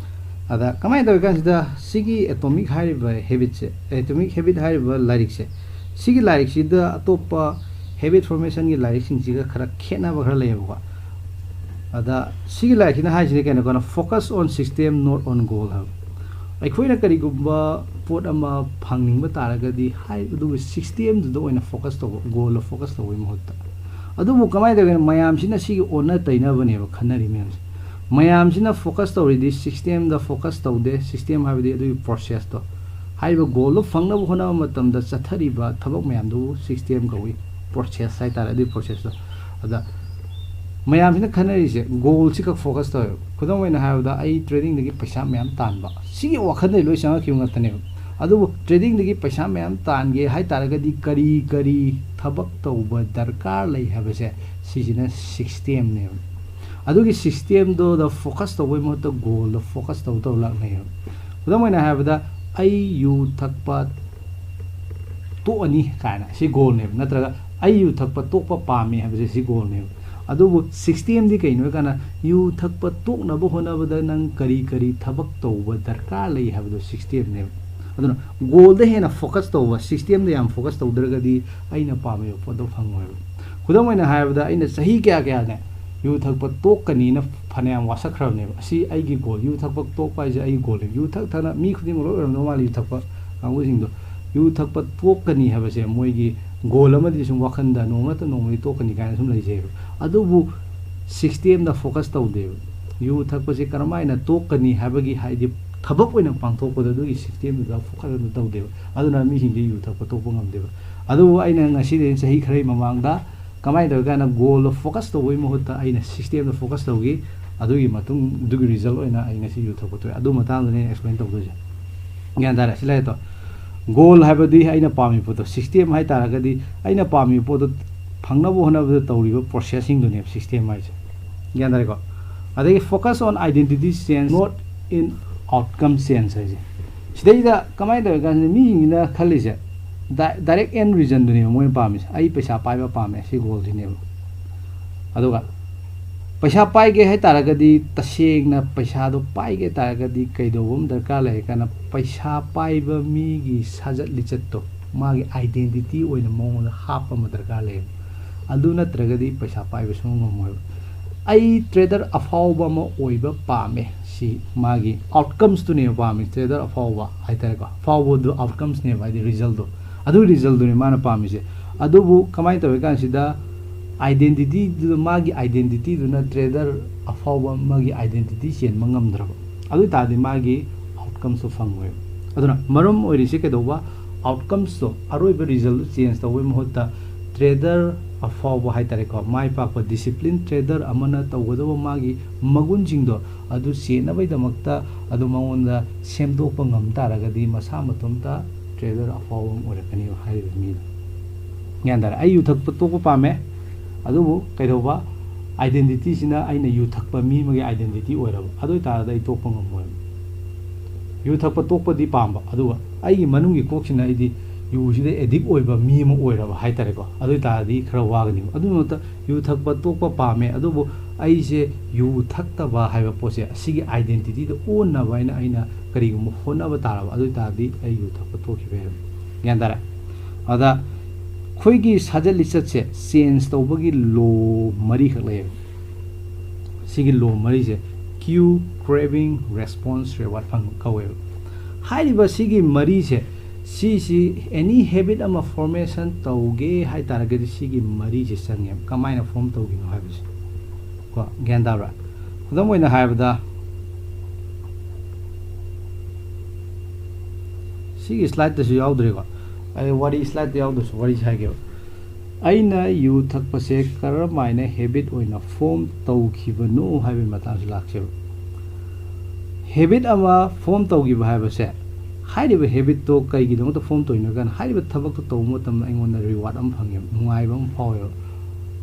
ꯑꯗ ꯀꯃꯥꯏꯅ ꯇꯧꯏ ꯀꯥꯟꯁꯤꯗ, ꯁꯤꯒꯤ ꯑꯦꯇꯣꯃꯤꯛ ꯍꯥꯏꯔꯤꯕ ꯍꯦꯕꯤꯠꯁꯦ, ꯑꯦꯇꯣꯃꯤꯛ ꯍꯦꯕꯤꯠ ꯍꯥꯏꯔꯤꯕ ꯂꯥꯏꯔꯤꯛꯁꯦ, ꯁꯤꯒꯤ ꯂꯥꯏꯔꯤꯛꯁꯤꯗ ꯑꯇꯣꯞꯄ ꯍꯦꯕꯤꯠ ꯐꯣꯔꯃꯦꯁꯟꯒꯤ ꯂꯥꯏꯔꯤꯛꯁꯤꯡꯁꯤꯒ ꯈꯔ ꯈꯦꯠꯅꯕ ꯈꯔ ꯂꯩꯌꯦꯕꯀꯣ꯫ ꯑꯗ ꯁꯤꯒꯤ ꯂꯥꯏꯔꯤꯛꯁꯤꯅ ꯍꯥꯏꯁꯤꯅ ꯀꯩꯅꯣ ꯀꯥꯟꯗ, "Focus on system, not on goal" ꯍꯥꯏꯕ꯫ ꯑꯩꯈꯣꯏꯅ ꯀꯔꯤꯒꯨꯝꯕ ꯄꯣꯠ ꯑꯃ ꯐꯪꯅꯤꯡꯕ ꯇꯥꯔꯒꯗꯤ, ꯍꯥꯏ-, ꯑꯗꯨꯒꯤ ꯁꯤꯁꯇꯦꯝꯗꯨꯗ ꯑꯣꯏꯅ ꯐꯣꯀꯁ ꯇꯧꯕ, ꯒꯣꯜꯗ ꯐꯣꯀꯁ ꯇꯧꯕꯒꯤ ꯃꯍꯨꯠꯇ꯫ ꯑꯗꯨꯕꯨ ꯀꯃꯥꯏꯅ ꯇꯧꯒꯦꯅ, ꯃꯌꯥꯝꯁꯤꯅ ꯁꯤꯒꯤ ꯑꯣꯟꯅ ꯇꯩꯅꯕꯅꯦꯕ ꯈꯟꯅꯔꯤ ꯃꯌꯥꯝꯁꯦ꯫ ꯃꯌꯥꯝꯁꯤꯅ ꯐꯣꯀꯁ ꯇꯧꯔꯤꯗꯤ ꯁꯤꯁꯇꯦꯝꯗ ꯐꯣꯀꯁ ꯇꯧꯗꯦ, ꯁꯤꯁꯇꯦꯝ ꯍꯥꯏꯕꯗꯤ ꯑꯗꯨꯒꯤ ꯄ꯭ꯔꯣꯁꯦꯁꯇꯣ꯫ ꯍꯥꯏꯔꯤꯕ ꯒꯣꯜꯗꯣ ꯐꯪꯅꯕ ꯍꯣꯠꯅꯕ ꯃꯇꯝꯗ ꯆꯠꯊꯔꯤꯕ ꯊꯕꯛ ꯃꯌꯥꯝꯗꯨꯕꯨ ꯁꯤꯁꯇꯦꯝ ꯀꯧꯏ, ꯄ꯭ꯔꯣꯁꯦꯁ ꯍꯥꯏꯇꯥꯔꯦ, ꯑꯗꯨꯒꯤ ꯄ꯭ꯔꯣꯁꯦꯁꯇꯣ꯫ ꯑꯗ ꯃꯌꯥꯝꯁꯤꯅ ꯈꯟꯅꯔꯤꯁꯦ ꯒꯣꯜꯁꯤ ꯈꯛ ꯐꯣꯀꯁ ꯇꯧꯋꯦꯕ꯫ ꯈꯨꯗꯝ ꯑꯣꯏꯅ ꯍꯥꯏꯔꯕꯗ, ꯑꯩ ꯇ꯭ꯔꯦꯗꯤꯡꯗꯒꯤ ꯄꯩꯁꯥ ꯃꯌꯥꯝ ꯇꯥꯟꯕ, ꯁꯤꯒꯤ ꯋꯥꯈꯜꯗꯒꯤ ꯂꯣꯏ ꯆꯪꯉꯛꯈꯤꯕ ꯉꯥꯛꯇꯅꯦꯕ꯫ ꯑꯗꯨꯕꯨ ꯇ꯭ꯔꯦꯗꯤꯡꯗꯒꯤ ꯄꯩꯁꯥ ꯃꯌꯥꯝ ꯇꯥꯟꯒꯦ ꯍꯥꯏ ꯇꯥꯔꯒꯗꯤ ꯀꯔꯤ ꯀꯔꯤ ꯊꯕꯛ ꯇꯧꯕ ꯗꯔꯀꯥꯔ ꯂꯩ ꯍꯥꯏꯕꯁꯦ, ꯁꯤꯁꯤꯅ ꯁꯤꯛꯁ ꯇꯤ ꯑꯦꯝꯅꯦꯕ꯫ ꯑꯗꯨꯒꯤ ꯁꯤꯛꯁ ꯇꯤ ꯑꯦꯝꯗꯨꯗ ꯐꯣꯀꯁ ꯇꯧꯕꯩ ꯃꯍꯨꯠꯇ ꯒꯣꯜꯗ ꯐꯣꯀꯁ ꯇꯧ ꯇꯧ ꯂꯥꯛꯅꯩꯌꯦꯕ꯫ ꯈꯨꯗꯝ ꯑꯣꯏꯅ ꯍꯥꯏꯔꯕꯗ, ꯑꯩ ꯌꯨ ꯊꯛꯄ ꯇꯣꯛꯑꯅꯤ ꯀꯥꯏꯅ, ꯁꯤ ꯒꯣꯜꯅꯦꯕ꯫ ꯅꯠꯇ꯭ꯔꯒ ꯑꯩ ꯌꯨ ꯊꯛꯄ ꯇꯣꯛꯄ ꯄꯥꯝꯃꯤ ꯍꯥꯏꯕꯁꯦ, ꯁꯤ ꯒꯣꯜꯅꯦꯕ꯫ ꯑꯗꯨꯕꯨ ꯁꯤꯛꯁ ꯇꯤ ꯑꯦꯝꯗꯤ ꯀꯩꯅꯣ ꯍꯥꯏ ꯀꯥꯟꯗ, ꯌꯨ ꯊꯛꯄ ꯇꯣꯛꯅꯕ ꯍꯣꯠꯅꯕꯗ ꯅꯪ ꯀꯔꯤ ꯀꯔꯤ ꯊꯕꯛ ꯇꯧꯕ ꯗꯔꯀꯥꯔ ꯂꯩ ꯍꯥꯏꯕꯗꯣ ꯁꯤꯛꯁ ꯇꯤ ꯑꯦꯝꯅꯦꯕ꯫ ꯑꯗꯨꯅ ꯒꯣꯜꯗ ꯍꯦꯟꯅ ꯐꯣꯀꯁ ꯇꯧꯕ, ꯁꯤꯛꯁ ꯇꯤ ꯑꯦꯝꯗ ꯌꯥꯝ ꯐꯣꯀꯁ ꯇꯧꯗ꯭ꯔꯒꯗꯤ ꯑꯩꯅ ꯄꯥꯝꯃꯤꯕ ꯄꯣꯠꯇꯣ ꯐꯪꯉꯣꯏꯕ꯫ ꯈꯨꯗꯝ ꯑꯣꯏꯅ ꯍꯥꯏꯔꯕꯗ, ꯑꯩꯅ ꯆꯍꯤ ꯀꯌꯥ ꯀꯌꯥꯅꯦ ꯌꯨ ꯊꯛꯄ ꯇꯣꯛꯀꯅꯤꯅ ꯐꯅꯌꯥꯝ ꯋꯥꯁꯛꯈ꯭ꯔꯕꯅꯦꯕ꯫ ꯑꯁꯤ ꯑꯩꯒꯤ ꯒꯣꯜ, ꯌꯨ ꯊꯛꯄ ꯇꯣꯛꯄ ꯍꯥꯏꯁꯦ ꯑꯩꯒꯤ ꯒꯣꯜꯅꯦꯕ꯫ ꯌꯨ ꯊꯛ ꯊꯛꯅ ꯃꯤ ꯈꯨꯗꯤꯡꯃꯛ ꯂꯣꯏ ꯑꯣꯏꯔꯝꯗꯧ ꯃꯥꯜꯂꯤ, ꯌꯨ ꯊꯛꯄ ꯀꯥꯡꯕꯨꯁꯤꯡꯗꯣ꯫ ꯌꯨ ꯊꯛꯄ ꯇꯣꯛꯀꯅꯤ ꯍꯥꯏꯕꯁꯦ ꯃꯣꯏꯒꯤ ꯒꯣꯜ ꯑꯃꯗꯤ ꯁꯨꯝ ꯋꯥꯈꯜꯗ ꯅꯣꯡꯃ ꯅꯠꯇ꯭ꯔ ꯅꯣꯡꯃꯗꯤ ꯇꯣꯛꯀꯅꯤ ꯀꯥꯏꯅ ꯁꯨꯝ ꯂꯩꯖꯩꯕ꯫ ꯑꯗꯨꯕꯨ ꯁꯤꯛꯁ ꯇꯤ ꯑꯦꯝꯗ ꯐꯣꯀꯁ ꯇꯧꯗꯦꯕ꯫ ꯌꯨ ꯊꯛꯄꯁꯦ ꯀꯔꯝꯍꯥꯏꯅ ꯇꯣꯛꯀꯅꯤ ꯍꯥꯏꯕꯒꯤ, ꯍꯥꯏꯗꯤ ꯊꯕꯛ ꯑꯣꯏꯅ ꯄꯥꯡꯊꯣꯛꯄꯗ ꯑꯗꯨꯒꯤ ꯁꯤꯛꯁ ꯇꯤ ꯑꯦꯝꯗꯨꯗ ꯐꯣꯀꯁ ꯑꯗꯨꯝ ꯇꯧꯗꯦꯕ꯫ ꯑꯗꯨꯅ ꯃꯤꯁꯤꯡꯗꯤ ꯌꯨ ꯊꯛꯄ ꯇꯣꯛꯄ ꯉꯝꯗꯦꯕ꯫ ꯑꯗꯨꯕꯨ ꯑꯩꯅ ꯉꯁꯤꯗꯒꯤ ꯆꯍꯤ ꯈꯔꯒꯤ ꯃꯃꯥꯡꯗ ꯀꯃꯥꯏꯅ ꯇꯧꯏ ꯀꯥꯏꯅ, ꯒꯣꯜꯗ ꯐꯣꯀꯁ ꯇꯧꯕꯒꯤ ꯃꯍꯨꯠꯇ ꯑꯩꯅ ꯁꯤꯛꯁ ꯇꯤ ꯑꯦꯝꯗ ꯐꯣꯀꯁ ꯇꯧꯈꯤ꯫ ꯑꯗꯨꯒꯤ ꯃꯇꯨꯡ, ꯑꯗꯨꯒꯤ ꯔꯤꯖꯜ ꯑꯣꯏꯅ ꯑꯩ ꯉꯁꯤ ꯌꯨ ꯊꯛꯄ ꯇꯣꯛꯑꯦ꯫ ꯑꯗꯨ ꯃꯇꯥꯡꯗꯅꯦ ꯑꯩꯅ ꯑꯦꯛꯁꯄ꯭ꯂꯦꯟ ꯇꯧꯗꯣꯏꯁꯦ꯫ ꯒ꯭ꯌꯥꯟ ꯇꯥꯔꯦ? ꯁꯤ ꯂꯩꯔꯦ ꯇꯣ꯫ ꯒꯣꯜ ꯍꯥꯏꯕꯗꯤ ꯑꯩꯅ ꯄꯥꯝꯃꯤꯕ ꯄꯣꯠꯇꯣ, ꯁꯤꯛꯁ ꯇꯤ ꯑꯦꯝ ꯍꯥꯏ ꯇꯥꯔꯒꯗꯤ ꯑꯩꯅ ꯄꯥꯝꯃꯤꯕ ꯄꯣꯠꯇꯣ ꯐꯪꯅꯕ ꯍꯣꯠꯅꯕꯗ ꯇꯧꯔꯤꯕ ꯄ꯭ꯔꯣꯁꯦꯁꯁꯤꯡꯗꯨꯅꯦꯕ ꯁꯤꯛꯁ ꯇꯤ ꯑꯦꯝ ꯍꯥꯏꯁꯦ꯫ ꯒ꯭ꯌꯥꯟ ꯇꯥꯔꯦꯀꯣ? ꯑꯗꯒꯤ focus on identity change, not in outcome change ꯍꯥꯏꯁꯦ꯫ ꯁꯤꯗꯩꯗ ꯀꯃꯥꯏꯅ ꯇꯧꯏ ꯀꯥꯟꯁꯤꯗ, ꯃꯤꯁꯤꯡꯁꯤꯅ ꯈꯜꯂꯤꯁꯦ, ꯗꯥꯏꯔꯦꯛ ꯑꯦꯟ ꯔꯤꯖꯟꯗꯨꯅꯦꯕ ꯃꯣꯏꯅ ꯄꯥꯝꯃꯤꯁꯦ꯫ "ꯑꯩ ꯄꯩꯁꯥ ꯄꯥꯏꯕ ꯄꯥꯝꯃꯦ", ꯁꯤ ꯒꯣꯜꯁꯤꯅꯦꯕ꯫ ꯑꯗꯨꯒ ꯄꯩꯁꯥ ꯄꯥꯏꯒꯦ ꯍꯥꯏ ꯇꯥꯔꯒꯗꯤ, ꯇꯁꯦꯡꯅ ꯄꯩꯁꯥꯗꯣ ꯄꯥꯏꯒꯦ ꯇꯥꯔꯒꯗꯤ ꯀꯩꯗꯧꯕ ꯑꯃ ꯗꯔꯀꯥꯔ ꯂꯩ ꯍꯥꯏ ꯀꯥꯟꯗ, ꯄꯩꯁꯥ ꯄꯥꯏꯕ ꯃꯤꯒꯤ ꯁꯥꯖꯠ ꯂꯤꯆꯠꯇꯣ ꯃꯥꯒꯤ ꯑꯥꯏꯗꯦꯟꯇꯤꯇꯤ ꯑꯣꯏꯅ ꯃꯉꯣꯟꯗ ꯍꯥꯞꯄ ꯑꯃ ꯗꯔꯀꯥꯔ ꯂꯩꯌꯦꯕ꯫ ꯑꯗꯨ ꯅꯠꯇ꯭ꯔꯒꯗꯤ ꯄꯩꯁꯥ ꯄꯥꯏꯕ ꯁꯨꯡꯉꯝ ꯉꯝꯃꯣꯏꯕ꯫ "ꯑꯩ ꯇ꯭ꯔꯦꯗꯔ ꯑꯐꯥꯎꯕ ꯑꯃ ꯑꯣꯏꯕ ꯄꯥꯝꯃꯦ", ꯁꯤ ꯃꯥꯒꯤ ꯑꯥꯎꯠꯀꯝꯁꯇꯨꯅꯦꯕ ꯄꯥꯝꯃꯤ꯫ ꯇ꯭ꯔꯦꯗꯔ ꯑꯐꯥꯎꯕ ꯍꯥꯏꯇꯥꯔꯦꯀꯣ, ꯑꯐꯥꯎꯕꯗꯨ ꯑꯥꯎꯠꯀꯝꯁꯅꯦꯕ, ꯍꯥꯏꯗꯤ ꯔꯤꯖꯜꯗꯣ꯫ ꯑꯗꯨ ꯔꯤꯖꯜꯗꯨꯅꯤ ꯃꯥꯅ ꯄꯥꯝꯃꯤꯁꯦ꯫ ꯑꯗꯨꯕꯨ ꯀꯃꯥꯏꯅ ꯇꯧꯏ ꯀꯥꯟꯁꯤꯗ, ꯑꯥꯏꯗꯦꯟꯇꯤꯇꯤꯗꯨ, ꯃꯥꯒꯤ ꯑꯥꯏꯗꯦꯟꯇꯤꯇꯤꯗꯨꯅ ꯇ꯭ꯔꯦꯗꯔ ꯑꯐꯥꯎꯕ ꯑꯃꯒꯤ ꯑꯥꯏꯗꯦꯟꯇꯤꯇꯤ ꯆꯦꯟꯕ ꯉꯝꯗ꯭ꯔꯕ, ꯑꯗꯨ ꯑꯣꯏ ꯇꯥꯔꯗꯤ ꯃꯥꯒꯤ ꯑꯥꯎꯠꯀꯝꯁꯇꯣ ꯐꯪꯉꯣꯏꯕ꯫ ꯑꯗꯨꯅ ꯃꯔꯝ ꯑꯣꯏꯔꯤꯁꯦ ꯀꯩꯗꯧꯕ? ꯑꯥꯎꯠꯀꯝꯁꯇꯣ, ꯑꯔꯣꯏꯕ ꯔꯤꯖꯜꯗꯨ ꯆꯦꯟꯖ ꯇꯧꯕꯒꯤ ꯃꯍꯨꯠꯇ, ꯇ꯭ꯔꯦꯗꯔ ꯑꯐꯥꯎꯕ ꯍꯥꯏꯇꯥꯔꯦꯀꯣ, ꯃꯥꯏ ꯄꯥꯛꯄ discipline trader ꯑꯃꯅ ꯇꯧꯒꯗꯕ ꯃꯥꯒꯤ ꯃꯒꯨꯟꯁꯤꯡꯗꯣ ꯑꯗꯨ ꯆꯦꯟꯅꯕꯒꯤꯗꯃꯛꯇ ꯑꯗꯨ ꯃꯉꯣꯟꯗ ꯁꯦꯝꯗꯣꯛꯄ ꯉꯝ ꯇꯥꯔꯒꯗꯤ ꯃꯁꯥ ꯃꯇꯣꯝꯇ trader ꯑꯐꯥꯎꯕ ꯑꯃ ꯑꯣꯏꯔꯛꯀꯅꯦꯕ ꯍꯥꯏꯔꯤꯕ ꯃꯤꯗꯣ꯫ ꯒ꯭ꯌꯥꯟ ꯇꯥꯔꯦ? ꯑꯩ ꯌꯨ ꯊꯛꯄ ꯇꯣꯛꯄ ꯄꯥꯝꯃꯦ, ꯑꯗꯨꯕꯨ ꯀꯩꯗꯧꯕ? Identityꯁꯤꯅ ꯑꯩꯅ ꯌꯨ ꯊꯛꯄ ꯃꯤ ꯑꯃꯒꯤ identity ꯑꯣꯏꯔꯕ, ꯑꯗꯨ ꯑꯣꯏꯇꯥꯔꯗꯤ ꯑꯩ ꯇꯣꯛꯄ ꯉꯝꯃꯣꯏꯕ꯫ ꯌꯨ ꯊꯛꯄ ꯇꯣꯛꯄꯗꯤ ꯄꯥꯝꯕ, ꯑꯗꯨꯒ ꯑꯩꯒꯤ ꯃꯅꯨꯡꯒꯤ ꯀꯣꯛꯁꯤꯅ ꯑꯩꯗꯤ ꯌꯨꯁꯤꯗ addict ꯑꯣꯏꯕ ꯃꯤ ꯑꯃ ꯑꯣꯏꯔꯕ ꯍꯥꯏꯇꯥꯔꯦꯀꯣ, ꯑꯗꯨ ꯑꯣꯏꯇꯥꯔꯗꯤ ꯈꯔ ꯋꯥꯒꯅꯤꯕ꯫ ꯑꯗꯨꯒꯤ ꯃꯍꯨꯠꯇ ꯌꯨ ꯊꯛꯄ ꯇꯣꯛꯄ ꯄꯥꯝꯃꯦ, ꯑꯗꯨꯕꯨ ꯑꯩꯁꯦ ꯌꯨ ꯊꯛꯇꯕ ꯍꯥꯏꯕ ꯄꯣꯠꯁꯦ ꯑꯁꯤꯒꯤ identityꯗ ꯑꯣꯟꯅꯕ ꯍꯥꯏꯅ ꯑꯩꯅ ꯀꯔꯤꯒꯨꯝꯕ ꯍꯣꯠꯅꯕ ꯇꯥꯔꯕ, ꯑꯗꯨ ꯑꯣꯏꯇꯥꯔꯗꯤ ꯑꯩ ꯌꯨ ꯊꯛꯄ ꯇꯣꯛꯈꯤꯕ ꯌꯥꯏ꯫ ꯒ꯭ꯌꯥꯟ ꯇꯥꯔꯦ? ꯑꯗ ꯑꯩꯈꯣꯏꯒꯤ ꯁꯥꯖꯠ ꯂꯤꯆꯠꯁꯦ change ꯇꯧꯕꯒꯤ law ꯃꯔꯤꯈꯛ ꯂꯩꯌꯦꯕ꯫ ꯁꯤꯒꯤ law ꯃꯔꯤꯁꯦ cue, craving, response, reward ꯐꯪ ꯀꯧꯋꯦꯕ꯫ ꯍꯥꯏꯔꯤꯕ ꯁꯤꯒꯤ ꯃꯔꯤꯁꯦ, ꯁꯤꯁꯤ any habit ꯑꯃ formation ꯇꯧꯒꯦ ꯍꯥꯏ ꯇꯥꯔꯒꯗꯤ ꯁꯤꯒꯤ ꯃꯔꯤꯁꯦ ꯆꯪꯉꯦꯕ꯫ ꯀꯃꯥꯏꯅ form ꯇꯧꯈꯤꯅꯣ ꯍꯥꯏꯕꯁꯦ ꯀꯣ, ꯒ꯭ꯌꯥꯟ ꯇꯥꯕ꯭ꯔꯥ? ꯈꯨꯗꯝ ꯑꯣꯏꯅ ꯍꯥꯏꯔꯕꯗ, ꯁꯤꯒꯤ slideꯇꯁꯨ ꯌꯥꯎꯗ꯭ꯔꯦꯀꯣ, ꯑꯩ ꯋꯥꯔꯤ slideꯇ ꯌꯥꯎꯗ꯭ꯔꯁꯨ ꯋꯥꯔꯤꯁꯦ ꯍꯥꯏꯒꯦꯕ꯫ ꯑꯩꯅ ꯌꯨ ꯊꯛꯄꯁꯦ ꯀꯔꯝꯍꯥꯏꯅ habit ꯑꯣꯏꯅ form ꯇꯧꯈꯤꯕꯅꯣ ꯍꯥꯏꯕꯒꯤ ꯃꯇꯥꯡꯁꯤ ꯂꯥꯛꯆꯦꯕ꯫ Habit ꯑꯃ form ꯇꯧꯈꯤꯕ ꯍꯥꯏꯕꯁꯦ, ꯍꯥꯏꯔꯤꯕ habitꯇꯣ ꯀꯩꯒꯤꯗꯃꯛꯇ form ꯇꯧꯔꯤꯅꯣ ꯀꯥꯏꯅ, ꯍꯥꯏꯔꯤꯕ ꯊꯕꯛꯇꯣ ꯇꯧꯕ ꯃꯇꯝꯗ ꯑꯩꯉꯣꯟꯗ reward ꯑꯃ ꯐꯪꯉꯦꯕ, ꯅꯨꯡꯉꯥꯏꯕ ꯑꯃ ꯐꯥꯎꯋꯦꯕ꯫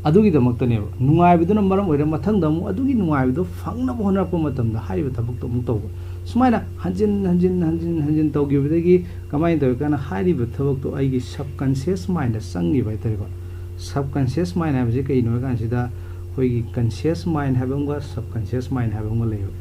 ꯑꯗꯨꯒꯤꯗꯃꯛꯇꯅꯦꯕ꯫ ꯅꯨꯡꯉꯥꯏꯕꯗꯨꯅ ꯃꯔꯝ ꯑꯣꯏꯔꯒ ꯃꯊꯪꯗ ꯑꯃꯨꯛ ꯑꯗꯨꯒꯤ ꯅꯨꯡꯉꯥꯏꯕꯗꯣ ꯐꯪꯅꯕ ꯍꯣꯠꯅꯔꯛꯄ ꯃꯇꯝꯗ ꯍꯥꯏꯔꯤꯕ ꯊꯕꯛꯇꯣ ꯑꯃꯨꯛ ꯇꯧꯕ꯫ ꯁꯨꯃꯥꯏꯅ ꯍꯟꯖꯤꯟ ꯍꯟꯖꯤꯟ ꯍꯟꯖꯤꯟ ꯍꯟꯖꯤꯟ ꯇꯧꯈꯤꯕꯗꯒꯤ ꯀꯃꯥꯏꯅ ꯇꯧꯏ ꯀꯥꯟꯗ ꯍꯥꯏꯔꯤꯕ ꯊꯕꯛꯇꯣ ꯑꯩꯒꯤ subconscious mindꯗ ꯆꯪꯈꯤꯕ ꯍꯥꯏꯇꯥꯔꯦꯀꯣ꯫ Subconscious mind ꯍꯥꯏꯕꯁꯤ ꯀꯩꯅꯣ ꯍꯥꯏ ꯀꯥꯟꯁꯤꯗ ꯑꯩꯈꯣꯏꯒꯤ conscious mind ꯍꯥꯏꯕ ꯑꯃꯒ subconscious mind ꯍꯥꯏꯕ ꯑꯃꯒ ꯂꯩꯌꯦꯕ꯫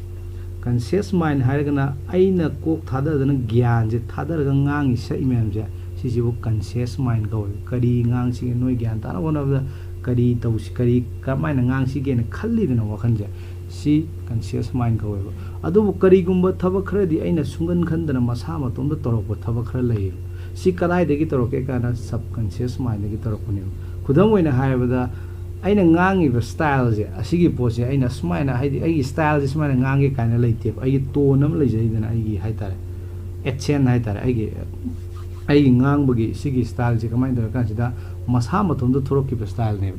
Conscious mind ꯍꯥꯏꯔꯒꯅ ꯑꯩꯅ ꯀꯣꯛ ꯊꯥꯗꯗꯅ ꯒ꯭ꯌꯥꯟꯁꯦ ꯊꯥꯗꯔꯒ ꯉꯥꯡꯉꯤ ꯁꯛꯏ ꯃꯌꯥꯝꯁꯦ, ꯁꯤꯁꯤꯕꯨ conscious mind ꯀꯧꯋꯦ꯫ ꯀꯔꯤ ꯉꯥꯡꯁꯤꯒꯦ ꯅꯣꯏ ꯒ꯭ꯌꯥꯟ ꯇꯥꯅꯕ ꯍꯣꯠꯅꯕꯗ ꯀꯔꯤ ꯇꯧꯁꯤ, ꯀꯔꯤ, ꯀꯔꯝꯍꯥꯏꯅ ꯉꯥꯡꯁꯤꯒꯦꯅ ꯈꯜꯂꯤꯗꯅ ꯋꯥꯈꯜꯁꯦ, ꯁꯤ conscious mind ꯀꯧꯋꯦꯕ꯫ ꯑꯗꯨꯕꯨ ꯀꯔꯤꯒꯨꯝꯕ ꯊꯕꯛ ꯈꯔꯗꯤ ꯑꯩꯅ ꯁꯨꯡꯈꯟ ꯈꯟꯗꯅ ꯃꯁꯥ ꯃꯇꯣꯝꯇ ꯇꯧꯔꯛꯄ ꯊꯕꯛ ꯈꯔ ꯂꯩꯌꯦꯕ꯫ ꯁꯤ ꯀꯗꯥꯏꯗꯒꯤ ꯇꯧꯔꯛꯀꯦ ꯀꯥꯏꯅ subconscious mindꯗꯒꯤ ꯇꯧꯔꯛꯄꯅꯦꯕ꯫ ꯈꯨꯗꯝ ꯑꯣꯏꯅ ꯍꯥꯏꯔꯕꯗ, ꯑꯩꯅ ꯉꯥꯡꯉꯤꯕ styleꯁꯦ, ꯑꯁꯤꯒꯤ ꯄꯣꯠꯁꯦ ꯑꯩꯅ ꯁꯨꯃꯥꯏꯅ, ꯍꯥꯏꯗꯤ ꯑꯩꯒꯤ styleꯁꯦ ꯁꯨꯃꯥꯏꯅ ꯉꯥꯡꯒꯦ ꯀꯥꯏꯅ ꯂꯩꯇꯦꯕ꯫ ꯑꯩꯒꯤ tone ꯑꯃ ꯂꯩꯖꯩꯗꯅ, ꯑꯩꯒꯤ ꯍꯥꯏꯇꯥꯔꯦ, accent ꯍꯥꯏꯇꯥꯔꯦ, ꯑꯩꯒꯤ ꯑꯩꯒꯤ ꯉꯥꯡꯕꯒꯤ ꯁꯤꯒꯤ ꯁ꯭ꯇꯥꯏꯜꯁꯦ ꯀꯃꯥꯏꯅ ꯇꯧꯔꯦ ꯀꯥꯟꯁꯤꯗ, ꯃꯁꯥ ꯃꯇꯣꯝꯗ ꯊꯣꯔꯛꯈꯤꯕ ꯁ꯭ꯇꯥꯏꯜꯅꯦꯕ꯫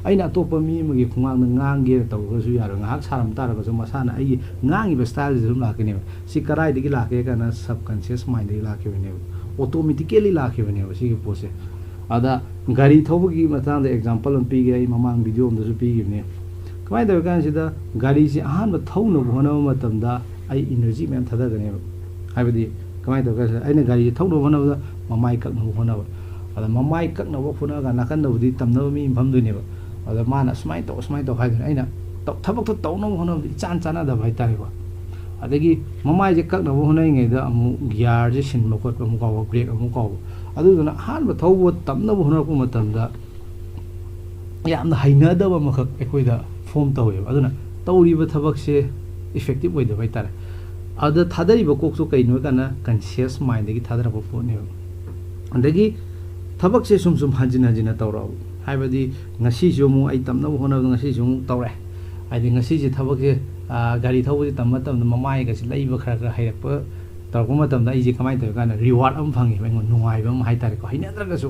ꯑꯩꯅ ꯑꯇꯣꯞꯄ ꯃꯤ ꯑꯃꯒꯤ ꯈꯣꯡꯉꯥꯡꯗ ꯉꯥꯡꯒꯦꯅ ꯇꯧꯔꯒꯁꯨ ꯌꯥꯔꯣꯏ, ꯉꯥꯏꯍꯥꯛ ꯁꯥꯔꯝ ꯇꯥꯔꯒꯁꯨ ꯃꯁꯥꯅ ꯑꯩꯒꯤ ꯉꯥꯡꯉꯤꯕ ꯁ꯭ꯇꯥꯏꯜꯁꯤꯗ ꯑꯗꯨꯝ ꯂꯥꯛꯀꯅꯦꯕ꯫ ꯁꯤ ꯀꯗꯥꯏꯗꯒꯤ ꯂꯥꯛꯀꯦ ꯀꯥꯟꯗ subconscious mindꯗꯒꯤ ꯂꯥꯛꯈꯤꯕꯅꯦꯕ, automatically ꯂꯥꯛꯈꯤꯕꯅꯦꯕ ꯁꯤꯒꯤ ꯄꯣꯠꯁꯦ꯫ ꯑꯗ ꯒꯥꯔꯤ ꯊꯧꯕꯒꯤ ꯃꯇꯥꯡꯗ example ꯑꯃ ꯄꯤꯒꯦ, ꯑꯩ ꯃꯃꯥꯡ video ꯑꯃꯗꯁꯨ ꯄꯤꯈꯤꯕꯅꯦ꯫ ꯀꯃꯥꯏꯅ ꯇꯧꯔꯤ ꯀꯥꯟꯁꯤꯗ, ꯒꯥꯔꯤꯁꯦ ꯑꯍꯥꯟꯕ ꯊꯧꯅꯕ ꯍꯣꯠꯅꯕ ꯃꯇꯝꯗ ꯑꯩ energy ꯃꯌꯥꯝ ꯊꯥꯗꯒꯅꯦꯕ꯫ ꯍꯥꯏꯕꯗꯤ ꯀꯃꯥꯏꯅ ꯇꯧꯔꯤ ꯀꯥꯟꯁꯤꯗ, ꯑꯩꯅ ꯒꯥꯔꯤꯁꯦ ꯊꯧꯅꯕ ꯍꯣꯠꯅꯕꯗ ꯃꯃꯥꯏ ꯀꯛꯅꯕ ꯍꯣꯠꯅꯕ꯫ ꯑꯗ ꯃꯃꯥꯏ ꯀꯛꯅꯕ ꯍꯣꯠꯅꯔꯒ ꯅꯥꯀꯟꯗꯕꯨꯗꯤ ꯇꯝꯅꯕ ꯃꯤ ꯑꯃ ꯐꯝꯗꯣꯏꯅꯦꯕ꯫ ꯑꯗ ꯃꯥꯅ ꯁꯨꯃꯥꯏꯅ ꯇꯧ, ꯁꯨꯃꯥꯏꯅ ꯇꯧ ꯍꯥꯏꯗꯣꯏꯅꯦ꯫ ꯑꯩꯅ ꯇꯧ-, ꯊꯕꯛꯇꯣ ꯇꯧꯅꯕ ꯍꯣꯠꯅꯕꯗ ꯏꯆꯥꯟ ꯆꯥꯟꯅꯗꯕ ꯍꯥꯏꯇꯥꯔꯦꯀꯣ꯫ ꯑꯗꯒꯤ ꯃꯃꯥꯏꯁꯦ ꯀꯛꯅꯕ ꯍꯣꯠꯅꯔꯤꯉꯩꯗ ꯑꯃꯨꯛ gearꯁꯦ ꯁꯤꯟꯕ ꯈꯣꯠꯄ ꯑꯃꯨꯛ ꯀꯥꯎꯕ, brake ꯑꯃꯨꯛ ꯀꯥꯎꯕ꯫ ꯑꯗꯨꯗꯨꯅ ꯑꯍꯥꯟꯕ ꯊꯧꯕ ꯇꯝꯅꯕ ꯍꯣꯠꯅꯔꯛꯄ ꯃꯇꯝꯗ ꯌꯥꯝꯅ ꯍꯩꯅꯗꯕ ꯑꯃꯈꯛ ꯑꯩꯈꯣꯏꯗ form ꯇꯧꯋꯦꯕ꯫ ꯑꯗꯨꯅ ꯇꯧꯔꯤꯕ ꯊꯕꯛꯁꯦ effective ꯑꯣꯏꯗꯕ ꯍꯥꯏꯇꯥꯔꯦ꯫ ꯑꯗ ꯊꯥꯗꯔꯤꯕ ꯀꯣꯛꯁꯨ ꯀꯩꯅꯣ ꯍꯥꯏ ꯀꯥꯟꯗ conscious mindꯗꯒꯤ ꯊꯥꯗꯔꯛꯄ ꯄꯣꯠꯅꯦꯕ꯫ ꯑꯗꯒꯤ ꯊꯕꯛꯁꯦ ꯁꯨꯝ ꯁꯨꯝ ꯍꯟꯖꯤꯟ ꯍꯟꯖꯤꯟꯅ ꯇꯧꯔꯛꯑꯕ꯫ ꯍꯥꯏꯕꯗꯤ ꯉꯁꯤꯁꯨ ꯑꯃꯨꯛ ꯑꯩ ꯇꯝꯅꯕ ꯍꯣꯠꯅꯕꯗ ꯉꯁꯤꯁꯨ ꯑꯃꯨꯛ ꯇꯧꯔꯦ꯫ ꯍꯥꯏꯗꯤ ꯉꯁꯤꯁꯦ ꯊꯕꯛꯁꯦ, ꯑꯥ, ꯒꯥꯔꯤ ꯊꯧꯕꯁꯦ ꯇꯝꯕ ꯃꯇꯝꯗ ꯃꯃꯥꯏꯒꯁꯦ ꯂꯩꯕ ꯈꯔ ꯈꯔ ꯍꯩꯔꯛꯄ ꯇꯧꯔꯛꯄ ꯃꯇꯝꯗ ꯑꯩꯁꯦ ꯀꯃꯥꯏꯅ ꯇꯧꯏ ꯀꯥꯟꯗ reward ꯑꯃ ꯐꯪꯉꯦꯕ ꯑꯩꯉꯣꯟꯗ, ꯅꯨꯡꯉꯥꯏꯕ ꯑꯃ ꯍꯥꯏꯇꯥꯔꯦꯀꯣ꯫ ꯍꯩꯅꯗ꯭ꯔꯒꯁꯨ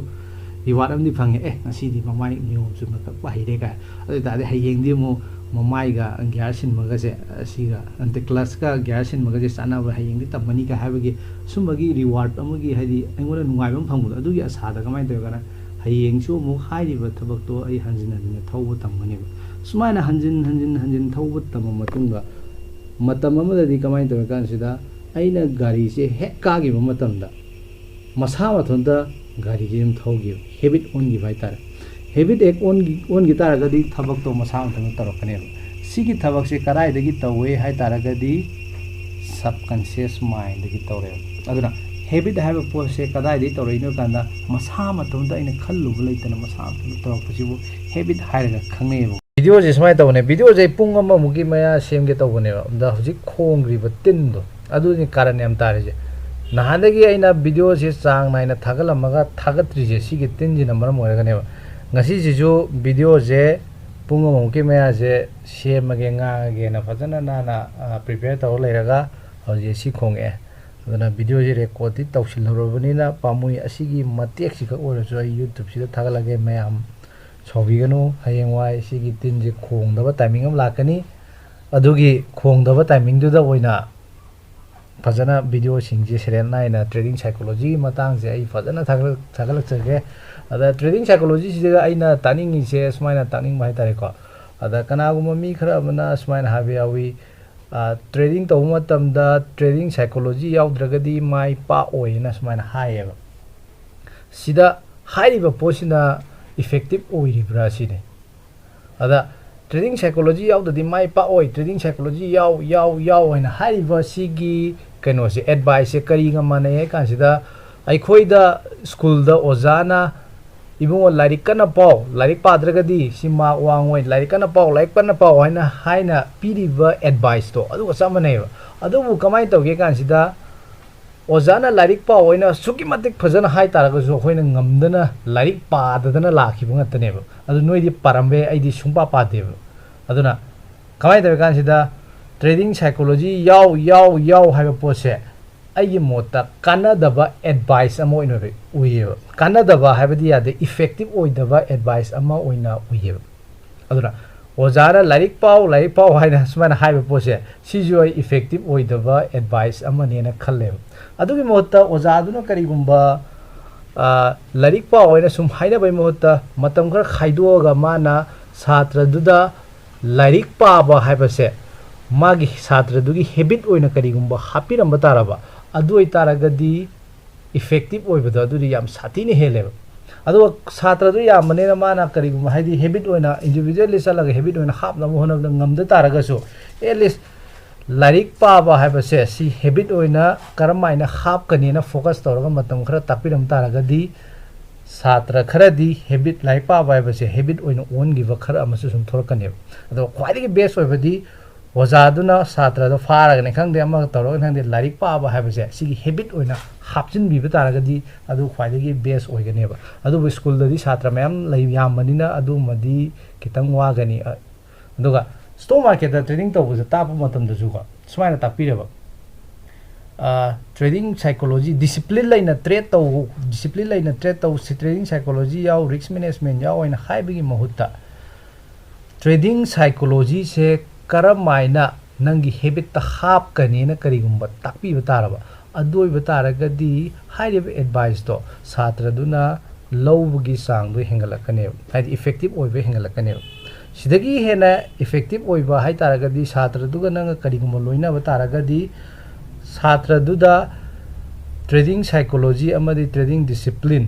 reward ꯑꯃꯗꯤ ꯐꯪꯉꯦ꯫ ꯑꯦ, ꯉꯁꯤꯗꯤ ꯃꯃꯥꯏ ꯅꯤꯌꯣꯝ ꯆꯨꯝꯅ ꯀꯛꯄ ꯍꯩꯔꯦ ꯀꯥꯏ꯫ ꯑꯗꯨ ꯑꯣꯏ ꯇꯥꯔꯗꯤ ꯍꯌꯦꯡꯗꯤ ꯑꯃꯨꯛ ꯃꯃꯥꯏꯒ gear ꯁꯤꯟꯕꯒꯁꯦ, ꯑꯁꯤꯒ, ꯅꯠꯇꯦ, clutchꯀ gear ꯁꯤꯟꯕꯒꯁꯦ ꯆꯥꯟꯅꯕ ꯍꯌꯦꯡꯗꯤ ꯇꯝꯃꯅꯤ ꯀꯥꯏ ꯍꯥꯏꯕꯒꯤ ꯁꯨꯝꯕꯒꯤ reward ꯑꯃꯒꯤ, ꯍꯥꯏꯗꯤ ꯑꯩꯉꯣꯟꯗ ꯅꯨꯡꯉꯥꯏꯕ ꯑꯃ ꯐꯪꯕꯗꯣ, ꯑꯗꯨꯒꯤ ꯑꯁꯥꯗ ꯀꯃꯥꯏꯅ ꯇꯧꯏ ꯀꯥꯟꯗ ꯍꯌꯦꯡꯁꯨ ꯑꯃꯨꯛ ꯍꯥꯏꯔꯤꯕ ꯊꯕꯛꯇꯣ ꯑꯩ ꯍꯟꯖꯤꯟ ꯍꯟꯖꯤꯟꯅ ꯊꯧꯕ ꯇꯝꯒꯅꯦꯕ꯫ ꯁꯨꯃꯥꯏꯅ ꯍꯟꯖꯤꯟ ꯍꯟꯖꯤꯟ ꯍꯟꯖꯤꯟ ꯊꯧꯕ ꯇꯝꯃ ꯃꯇꯨꯡꯗ ꯃꯇꯝ ꯑꯃꯗꯗꯤ ꯀꯃꯥꯏꯅ ꯇꯧꯏ ꯀꯥꯟꯁꯤꯗ ꯑꯩꯅ ꯒꯥꯔꯤꯁꯦ ꯍꯦꯛ ꯀꯥꯈꯤꯕ ꯃꯇꯝꯗ ꯃꯁꯥ ꯃꯊꯟꯇ ꯒꯥꯔꯤꯁꯦ ꯑꯗꯨꯝ ꯊꯧꯈꯤꯕ, habit ꯑꯣꯟꯈꯤꯕ ꯍꯥꯏꯇꯥꯔꯦ꯫ Habit ꯍꯦꯛ ꯑꯣꯟꯈꯤ-, ꯑꯣꯟꯈꯤ ꯇꯥꯔꯒꯗꯤ ꯊꯕꯛꯇꯣ ꯃꯁꯥ ꯃꯊꯟꯇ ꯇꯧꯔꯛꯀꯅꯦꯕ꯫ ꯁꯤꯒꯤ ꯊꯕꯛꯁꯦ ꯀꯗꯥꯏꯗꯒꯤ ꯇꯧꯋꯦ ꯍꯥꯏ ꯇꯥꯔꯒꯗꯤ subconscious mindꯗꯒꯤ ꯇꯧꯔꯦꯕ꯫ ꯑꯗꯨꯅ habit ꯍꯥꯏꯕ ꯄꯣꯠꯁꯦ ꯀꯗꯥꯏꯗꯒꯤ ꯇꯧꯔꯛꯏꯅꯣ ꯀꯥꯟꯗ ꯃꯁꯥ ꯃꯊꯟꯇ ꯑꯩꯅ ꯈꯜꯂꯨꯕ ꯂꯩꯇꯅ ꯃꯁꯥ ꯃꯊꯟꯇ ꯇꯧꯔꯛꯄꯁꯤꯕꯨ habit ꯍꯥꯏꯔꯒ ꯈꯪꯅꯩꯌꯦꯕ꯫ Videoꯁꯦ ꯁꯨꯃꯥꯏꯅ ꯇꯧꯕꯅꯦ, videoꯁꯦ ꯑꯩ ꯄꯨꯡ ꯑꯃꯃꯨꯛꯀꯤ ꯃꯌꯥ ꯁꯦꯝꯒꯦ ꯇꯧꯕꯅꯦꯕ, ꯑꯗ ꯍꯧꯖꯤꯛ ꯈꯣꯡꯈ꯭ꯔꯤꯕ ꯇꯤꯟꯗꯣ ꯑꯗꯨꯅꯤ ꯀꯥꯔꯟ ꯌꯥꯝ ꯇꯥꯔꯤꯁꯦ꯫ ꯅꯍꯥꯟꯗꯒꯤ ꯑꯩꯅ videoꯁꯦ ꯆꯥꯡ ꯅꯥꯏꯅ ꯊꯥꯒꯠꯂꯝꯃꯒ ꯊꯥꯒꯠꯇ꯭ꯔꯤꯁꯦ ꯁꯤꯒꯤ ꯇꯤꯟꯁꯤꯅ ꯃꯔꯝ ꯑꯣꯏꯔꯒꯅꯦꯕ꯫ ꯉꯁꯤꯁꯤꯁꯨ videoꯁꯦ ꯄꯨꯡ ꯑꯃꯃꯨꯛꯀꯤ ꯃꯌꯥꯁꯦ ꯁꯦꯝꯃꯒꯦ, ꯉꯥꯡꯉꯒꯦꯅ ꯐꯖꯅ ꯅꯥꯟꯅ, ꯑ, prepare ꯇꯧꯔ ꯂꯩꯔꯒ ꯍꯧꯖꯤꯛ ꯁꯤ ꯈꯣꯡꯉꯛꯑꯦ꯫ ꯑꯗꯨꯅ ꯚꯤꯗꯤꯑꯣꯁꯤ ꯔꯦꯀꯣꯔꯗꯇꯤ ꯇꯧꯁꯤꯜꯍꯧꯔꯕꯅꯤꯅ ꯄꯥꯝꯃꯨꯏ꯫ ꯑꯁꯤꯒꯤ ꯃꯇꯦꯛꯁꯤꯈꯛ ꯑꯣꯏꯔꯁꯨ ꯑꯩ ꯌꯨꯇ꯭ꯌꯨꯕꯁꯤꯗ ꯊꯥꯒꯠꯂꯒꯦ, ꯃꯌꯥꯝ ꯁꯥꯎꯕꯤꯒꯅꯨ꯫ ꯍꯌꯦꯡꯋꯥꯏ ꯁꯤꯒꯤ ꯇꯤꯟꯁꯦ ꯈꯣꯡꯗꯕ ꯇꯥꯏꯃꯤꯡ ꯑꯃ ꯂꯥꯛꯀꯅꯤ꯫ ꯑꯗꯨꯒꯤ ꯈꯣꯡꯗꯕ ꯇꯥꯏꯃꯤꯡꯗꯨꯗ ꯑꯣꯏꯅ ꯐꯖꯅ ꯚꯤꯗꯤꯑꯣꯁꯤꯡꯁꯦ ꯁꯦꯔꯦꯜ ꯅꯥꯏꯅ ꯇ꯭ꯔꯦꯗꯤꯡ ꯁꯥꯏꯀꯣꯂꯣꯖꯤꯒꯤ ꯃꯇꯥꯡꯁꯦ ꯑꯩ ꯐꯖꯅ ꯊꯥꯒꯠꯂꯛ- ꯊꯥꯒꯠꯂꯛꯆꯒꯦ꯫ ꯑꯗ ꯇ꯭ꯔꯦꯗꯤꯡ ꯁꯥꯏꯀꯣꯂꯣꯖꯤꯁꯤꯗ ꯑꯩꯅ ꯇꯥꯛꯅꯤꯡꯉꯤꯁꯦ ꯁꯨꯃꯥꯏꯅ ꯇꯥꯛꯅꯤꯡꯕ ꯍꯥꯏꯇꯥꯔꯦꯀꯣ꯫ ꯑꯗ ꯀꯅꯥꯒꯨꯝꯕ ꯃꯤ ꯈꯔ ꯑꯃꯅ ꯁꯨꯃꯥꯏꯅ ꯍꯥꯏꯕ ꯌꯥꯎꯏ, ꯇ꯭ꯔꯦꯗꯤꯡ ꯇꯧꯕ ꯃꯇꯝꯗ ꯇ꯭ꯔꯦꯗꯤꯡ ꯁꯥꯏꯀꯣꯂꯣꯖꯤ ꯌꯥꯎꯗ꯭ꯔꯒꯗꯤ ꯃꯥꯏ ꯄꯥꯛꯑꯣꯏꯅ ꯁꯨꯃꯥꯏꯅ ꯍꯥꯏꯌꯦꯕ꯫ ꯁꯤꯗ ꯍꯥꯏꯔꯤꯕ ꯄꯣꯠꯁꯤꯅ ꯏꯐꯦꯛꯇꯤꯞ ꯑꯣꯏꯔꯤꯕ꯭ꯔꯥ ꯁꯤꯅꯤ꯫ ꯑꯗ ꯇ꯭ꯔꯦꯗꯤꯡ ꯁꯥꯏꯀꯣꯂꯣꯖꯤ ꯌꯥꯎꯗꯗꯤ ꯃꯥꯏ ꯄꯥꯛꯑꯣꯏ, ꯇ꯭ꯔꯦꯗꯤꯡ ꯁꯥꯏꯀꯣꯂꯣꯖꯤ ꯌꯥꯎ ꯌꯥꯎ ꯌꯥꯎ ꯍꯥꯏꯅ ꯍꯥꯏꯔꯤꯕ ꯁꯤꯒꯤ ꯀꯩꯅꯣꯁꯦ, ꯑꯦꯗꯚꯥꯏꯁꯁꯦ ꯀꯔꯤꯒ ꯃꯥꯟꯅꯩ ꯍꯥꯏ ꯀꯥꯟꯁꯤꯗ, ꯑꯩꯈꯣꯏꯗ ꯁ꯭ꯀꯨꯜꯗ ꯑꯣꯖꯥꯅ "ꯏꯕꯨꯡꯉꯣ, ꯂꯥꯏꯔꯤꯛ ꯀꯟꯅ ꯄꯥꯎ, ꯂꯥꯏꯔꯤꯛ ꯄꯥꯗ꯭ꯔꯒꯗꯤ ꯁꯤ ꯃꯥꯔꯛ ꯋꯥꯡꯉꯣꯏ, ꯂꯥꯏꯔꯤꯛ ꯀꯟꯅ ꯄꯥꯎ, ꯂꯥꯏꯔꯤꯛ ꯀꯟꯅ ꯄꯥꯎ" ꯍꯥꯏꯅ ꯍꯥꯏꯅ ꯄꯤꯔꯤꯕ ꯑꯦꯗꯚꯥꯏꯁꯇꯣ ꯑꯗꯨꯒ ꯆꯞ ꯃꯥꯟꯅꯩꯕ꯫ ꯑꯗꯨꯕꯨ ꯀꯃꯥꯏꯅ ꯇꯧꯒꯦ ꯀꯥꯟꯁꯤꯗ, ꯑꯣꯖꯥꯅ "ꯂꯥꯏꯔꯤꯛ ꯄꯥꯎ" ꯍꯥꯏꯅ ꯑꯁꯨꯛꯀꯤ ꯃꯇꯤꯛ ꯐꯖꯅ ꯍꯥꯏ ꯇꯥꯔꯒꯁꯨ ꯑꯩꯈꯣꯏꯅ ꯉꯝꯗꯅ ꯂꯥꯏꯔꯤꯛ ꯄꯥꯗꯗꯅ ꯂꯥꯛꯈꯤꯕ ꯉꯥꯛꯇꯅꯦꯕ꯫ ꯑꯗꯨ ꯅꯣꯏꯗꯤ ꯄꯥꯔꯝꯕ ꯌꯥꯏ, ꯑꯩꯗꯤ ꯁꯨꯡꯄꯥ ꯄꯥꯗꯦꯕ꯫ ꯑꯗꯨꯅ ꯀꯃꯥꯏꯅ ꯇꯧꯔꯤ ꯀꯥꯟꯁꯤꯗ, ꯇ꯭ꯔꯦꯗꯤꯡ ꯁꯥꯏꯀꯣꯂꯣꯖꯤ ꯌꯥꯎ ꯌꯥꯎ ꯌꯥꯎ ꯍꯥꯏꯕ ꯄꯣꯠꯁꯦ ꯑꯩꯒꯤ ꯃꯣꯠꯇ ꯀꯥꯟꯅꯗꯕ ꯑꯦꯗꯚꯥꯏꯁ ꯑꯃ ꯑꯣꯏꯅ ꯎꯏꯌꯦꯕ꯫ ꯀꯥꯟꯅꯗꯕ ꯍꯥꯏꯕꯗꯤ ꯌꯥꯗꯦ, ꯏꯐꯦꯛꯇꯤꯞ ꯑꯣꯏꯗꯕ ꯑꯦꯗꯚꯥꯏꯁ ꯑꯃ ꯑꯣꯏꯅ ꯎꯏꯌꯦꯕ꯫ ꯑꯗꯨꯅ ꯑꯣꯖꯥꯅ "ꯂꯥꯏꯔꯤꯛ ꯄꯥꯎ, ꯂꯥꯏꯔꯤꯛ ꯄꯥꯎ" ꯍꯥꯏꯅ ꯁꯨꯃꯥꯏꯅ ꯍꯥꯏꯕ ꯄꯣꯠꯁꯦ, ꯁꯤꯁꯨ ꯑꯩ ꯏꯐꯦꯛꯇꯤꯞ ꯑꯣꯏꯗꯕ ꯑꯦꯗꯚꯥꯏꯁ ꯑꯃꯅꯦꯅ ꯈꯜꯂꯦꯕ꯫ ꯑꯗꯨꯒꯤ ꯃꯍꯨꯠꯇ ꯑꯣꯖꯥꯗꯨꯅ ꯀꯔꯤꯒꯨꯝꯕ, ꯑ, "ꯂꯥꯏꯔꯤꯛ ꯄꯥꯎ" ꯍꯥꯏꯅ ꯁꯨꯝ ꯍꯥꯏꯅꯕꯒꯤ ꯃꯍꯨꯠꯇ ꯃꯇꯝ ꯈꯔ ꯈꯥꯏꯗꯣꯛꯑꯒ ꯃꯥꯅ ꯁꯥꯇ꯭ꯔꯗꯨꯗ ꯂꯥꯏꯔꯤꯛ ꯄꯥꯕ ꯍꯥꯏꯕꯁꯦ ꯃꯥꯒꯤ ꯁꯥꯇ꯭ꯔꯗꯨꯒꯤ ꯍꯦꯕꯤꯠ ꯑꯣꯏꯅ ꯀꯔꯤꯒꯨꯝꯕ ꯍꯥꯞꯄꯤꯔꯝꯕ ꯇꯥꯔꯕ, ꯑꯗꯨ ꯑꯣꯏꯇꯥꯔꯒꯗꯤ ꯏꯐꯦꯛꯇꯤꯞ ꯑꯣꯏꯕꯗꯣ ꯑꯗꯨꯗꯤ ꯌꯥꯝ ꯁꯥꯊꯤꯅ ꯍꯦꯜꯂꯦꯕ꯫ ꯑꯗꯨꯒ ꯁꯥꯇ꯭ꯔꯗꯨ ꯌꯥꯝꯕꯅꯤꯅ ꯃꯥꯅ ꯀꯔꯤꯒꯨꯝꯕ, ꯍꯥꯏꯗꯤ, ꯍꯦꯕꯤꯠ ꯑꯣꯏꯅ, ꯏꯟꯗꯤꯕꯤꯖꯨꯋꯦꯜꯂꯤ ꯆꯠꯂꯒ ꯍꯦꯕꯤꯠ ꯑꯣꯏꯅ ꯍꯥꯞꯅꯕ ꯍꯣꯠꯅꯕꯗ ꯉꯝꯗ ꯇꯥꯔꯒꯁꯨ, ꯑꯦꯠ ꯂꯤꯁ ꯂꯥꯏꯔꯤꯛ ꯄꯥꯕ ꯍꯥꯏꯕꯁꯦ ꯁꯤ ꯍꯦꯕꯤꯠ ꯑꯣꯏꯅ ꯀꯔꯝ ꯍꯥꯏꯅ ꯍꯥꯞꯀꯅꯤꯅ ꯐꯣꯀꯁ ꯇꯧꯔꯒ ꯃꯇꯝ ꯈꯔ ꯇꯥꯛꯄꯤꯔꯝ ꯇꯥꯔꯒꯗꯤ, ꯁꯥꯇ꯭ꯔ ꯈꯔꯗꯤ ꯍꯦꯕꯤꯠ, ꯂꯥꯏꯔꯤꯛ ꯄꯥꯕ ꯍꯥꯏꯕꯁꯦ ꯍꯦꯕꯤꯠ ꯑꯣꯏꯅ ꯑꯣꯟꯈꯤꯕ ꯈꯔ ꯑꯃꯁꯨ ꯁꯨꯝ ꯊꯣꯛꯂꯛꯀꯅꯦꯕ꯫ ꯑꯗꯣ ꯈ꯭ꯋꯥꯏꯗꯒꯤ ꯕꯦꯁ ꯑꯣꯏꯕꯗꯤ ꯑꯣꯖꯥꯗꯨꯅ ꯁꯥꯇ꯭ꯔꯗꯣ ꯐꯥꯔꯒꯅꯤ ꯈꯪꯗꯦ, ꯑꯃꯒ ꯇꯧꯔꯒꯅꯤ ꯈꯪꯗꯦ, ꯂꯥꯏꯔꯤꯛ ꯄꯥꯕ ꯍꯥꯏꯕꯁꯦ ꯁꯤꯒꯤ ꯍꯦꯕꯤꯠ ꯑꯣꯏꯅ ꯍꯥꯞꯆꯤꯟꯕꯤꯕ ꯇꯥꯔꯒꯗꯤ ꯑꯗꯨ ꯈ꯭ꯋꯥꯏꯗꯒꯤ ꯕꯦꯁ ꯑꯣꯏꯒꯅꯦꯕ꯫ ꯑꯗꯨꯕꯨ ꯁ꯭ꯀꯨꯜꯗꯗꯤ ꯁꯥꯇ꯭ꯔ ꯃꯌꯥꯝ ꯂꯩ, ꯌꯥꯝꯕꯅꯤꯅ ꯑꯗꯨꯃꯗꯤ ꯈꯤꯇꯪ ꯋꯥꯒꯅꯤ꯫ ꯑ-, ꯑꯗꯨꯒ ꯁ꯭ꯇꯣꯛ ꯃꯥꯔꯀꯦꯠꯇ ꯇ꯭ꯔꯦꯗꯤꯡ ꯇꯧꯕꯁꯦ ꯇꯥꯛꯄ ꯃꯇꯝꯗꯁꯨꯀꯣ ꯁꯨꯃꯥꯏꯅ ꯇꯥꯛꯄꯤꯔꯦꯕ, ꯇ꯭ꯔꯦꯗꯤꯡ ꯁꯥꯏꯀꯣꯂꯣꯖꯤ, ꯗꯤꯁꯤꯄ꯭ꯂꯤꯟ ꯂꯩꯅ ꯇ꯭ꯔꯦꯠ ꯇꯧ, ꯗꯤꯁꯤꯄ꯭ꯂꯤꯟ ꯂꯩꯅ ꯇ꯭ꯔꯦꯠ ꯇꯧ, ꯁꯤ ꯇ꯭ꯔꯦꯗꯤꯡ ꯁꯥꯏꯀꯣꯂꯣꯖꯤ ꯌꯥꯎ, ꯔꯤꯁꯛ ꯃꯦꯅꯦꯖꯃꯦꯟ ꯌꯥꯎ ꯍꯥꯏꯅ ꯍꯥꯏꯕꯒꯤ ꯃꯍꯨꯠꯇ, ꯇ꯭ꯔꯦꯗꯤꯡ ꯁꯥꯏꯀꯣꯂꯣꯖꯤꯁꯦ ꯀꯔꯝ ꯍꯥꯏꯅ ꯅꯪꯒꯤ ꯍꯦꯕꯤꯠꯇ ꯍꯥꯞꯀꯅꯤꯅ ꯀꯔꯤꯒꯨꯝꯕ ꯇꯥꯛꯄꯤꯕ ꯇꯥꯔꯕ, ꯑꯗꯨ ꯑꯣꯏꯕ ꯇꯥꯔꯒꯗꯤ ꯍꯥꯏꯔꯤꯕ ꯑꯦꯗꯚꯥꯏꯁꯇꯣ ꯁꯥꯇ꯭ꯔꯗꯨꯅ ꯂꯧꯕꯒꯤ ꯆꯥꯡꯗꯣ ꯍꯦꯟꯒꯠꯂꯛꯀꯅꯦꯕ, ꯍꯥꯏꯗꯤ ꯏꯐꯦꯛꯇꯤꯞ ꯑꯣꯏꯕ ꯍꯦꯟꯒꯠꯂꯛꯀꯅꯦꯕ꯫ ꯁꯤꯗꯒꯤ ꯍꯦꯟꯅ ꯏꯐꯦꯛꯇꯤꯞ ꯑꯣꯏꯕ ꯍꯥꯏ ꯇꯥꯔꯒꯗꯤ, ꯁꯥꯇ꯭ꯔꯗꯨꯒ ꯅꯪꯒ ꯀꯔꯤꯒꯨꯝꯕ ꯂꯣꯏꯅꯕ ꯇꯥꯔꯒꯗꯤ, ꯁꯥꯇ꯭ꯔꯗꯨꯗ ꯇ꯭ꯔꯦꯗꯤꯡ ꯁꯥꯏꯀꯣꯂꯣꯖꯤ ꯑꯃꯗꯤ ꯇ꯭ꯔꯦꯗꯤꯡ ꯗꯤꯁꯤꯄ꯭ꯂꯤꯟ,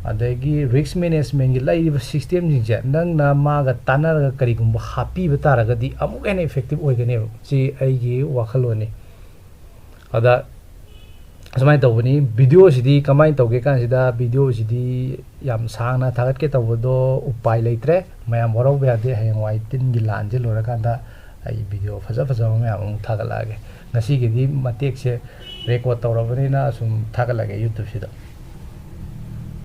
ꯑꯗꯒꯤ ꯔꯤꯁꯛ ꯃꯦꯅꯦꯖꯃꯦꯟꯒꯤ ꯂꯩꯔꯤꯕ ꯁꯤꯁꯇꯦꯝꯁꯤꯡꯁꯦ ꯅꯪꯅ ꯃꯥꯒ ꯇꯥꯟꯅꯔꯒ ꯀꯔꯤꯒꯨꯝꯕ ꯍꯥꯞꯄꯤꯕ ꯇꯥꯔꯒꯗꯤ ꯑꯃꯨꯛ ꯍꯦꯟꯅ ꯏꯐꯦꯛꯇꯤꯞ ꯑꯣꯏꯒꯅꯦꯕ꯫ ꯁꯤ ꯑꯩꯒꯤ ꯋꯥꯈꯜꯂꯣꯟꯅꯤ꯫ ꯑꯗ ꯁꯨꯃꯥꯏꯅ ꯇꯧꯕꯅꯤ, ꯚꯤꯗꯤꯑꯣꯁꯤꯗꯤ ꯀꯃꯥꯏꯅ ꯇꯧꯒꯦ ꯀꯥꯟꯁꯤꯗ, ꯚꯤꯗꯤꯑꯣꯁꯤꯗꯤ ꯌꯥꯝ ꯁꯥꯡꯅ ꯊꯥꯒꯠꯀꯦ ꯇꯧꯕꯗꯣ ꯎꯄꯥꯏ ꯂꯩꯇ꯭ꯔꯦ꯫ ꯃꯌꯥꯝ ꯋꯥꯔꯧꯕ ꯌꯥꯗꯦ, ꯍꯌꯦꯡꯋꯥꯏ ꯇꯤꯟꯒꯤ ꯂꯥꯟꯁꯦ ꯂꯣꯏꯔꯀꯥꯟꯗ ꯑꯩ ꯚꯤꯗꯤꯑꯣ ꯐꯖ ꯐꯖꯕ ꯃꯌꯥꯝ ꯑꯃꯨꯛ ꯊꯥꯒꯠꯂꯛꯑꯒꯦ꯫ ꯉꯁꯤꯒꯤꯗꯤ ꯃꯇꯦꯛꯁꯦ ꯔꯦꯀꯣꯔꯗ ꯇꯧꯔꯕꯅꯤꯅ ꯑꯁꯨꯝ ꯊꯥꯒꯠꯂꯒꯦ ꯌꯨꯇ꯭ꯌꯨꯕꯁꯤꯗ꯫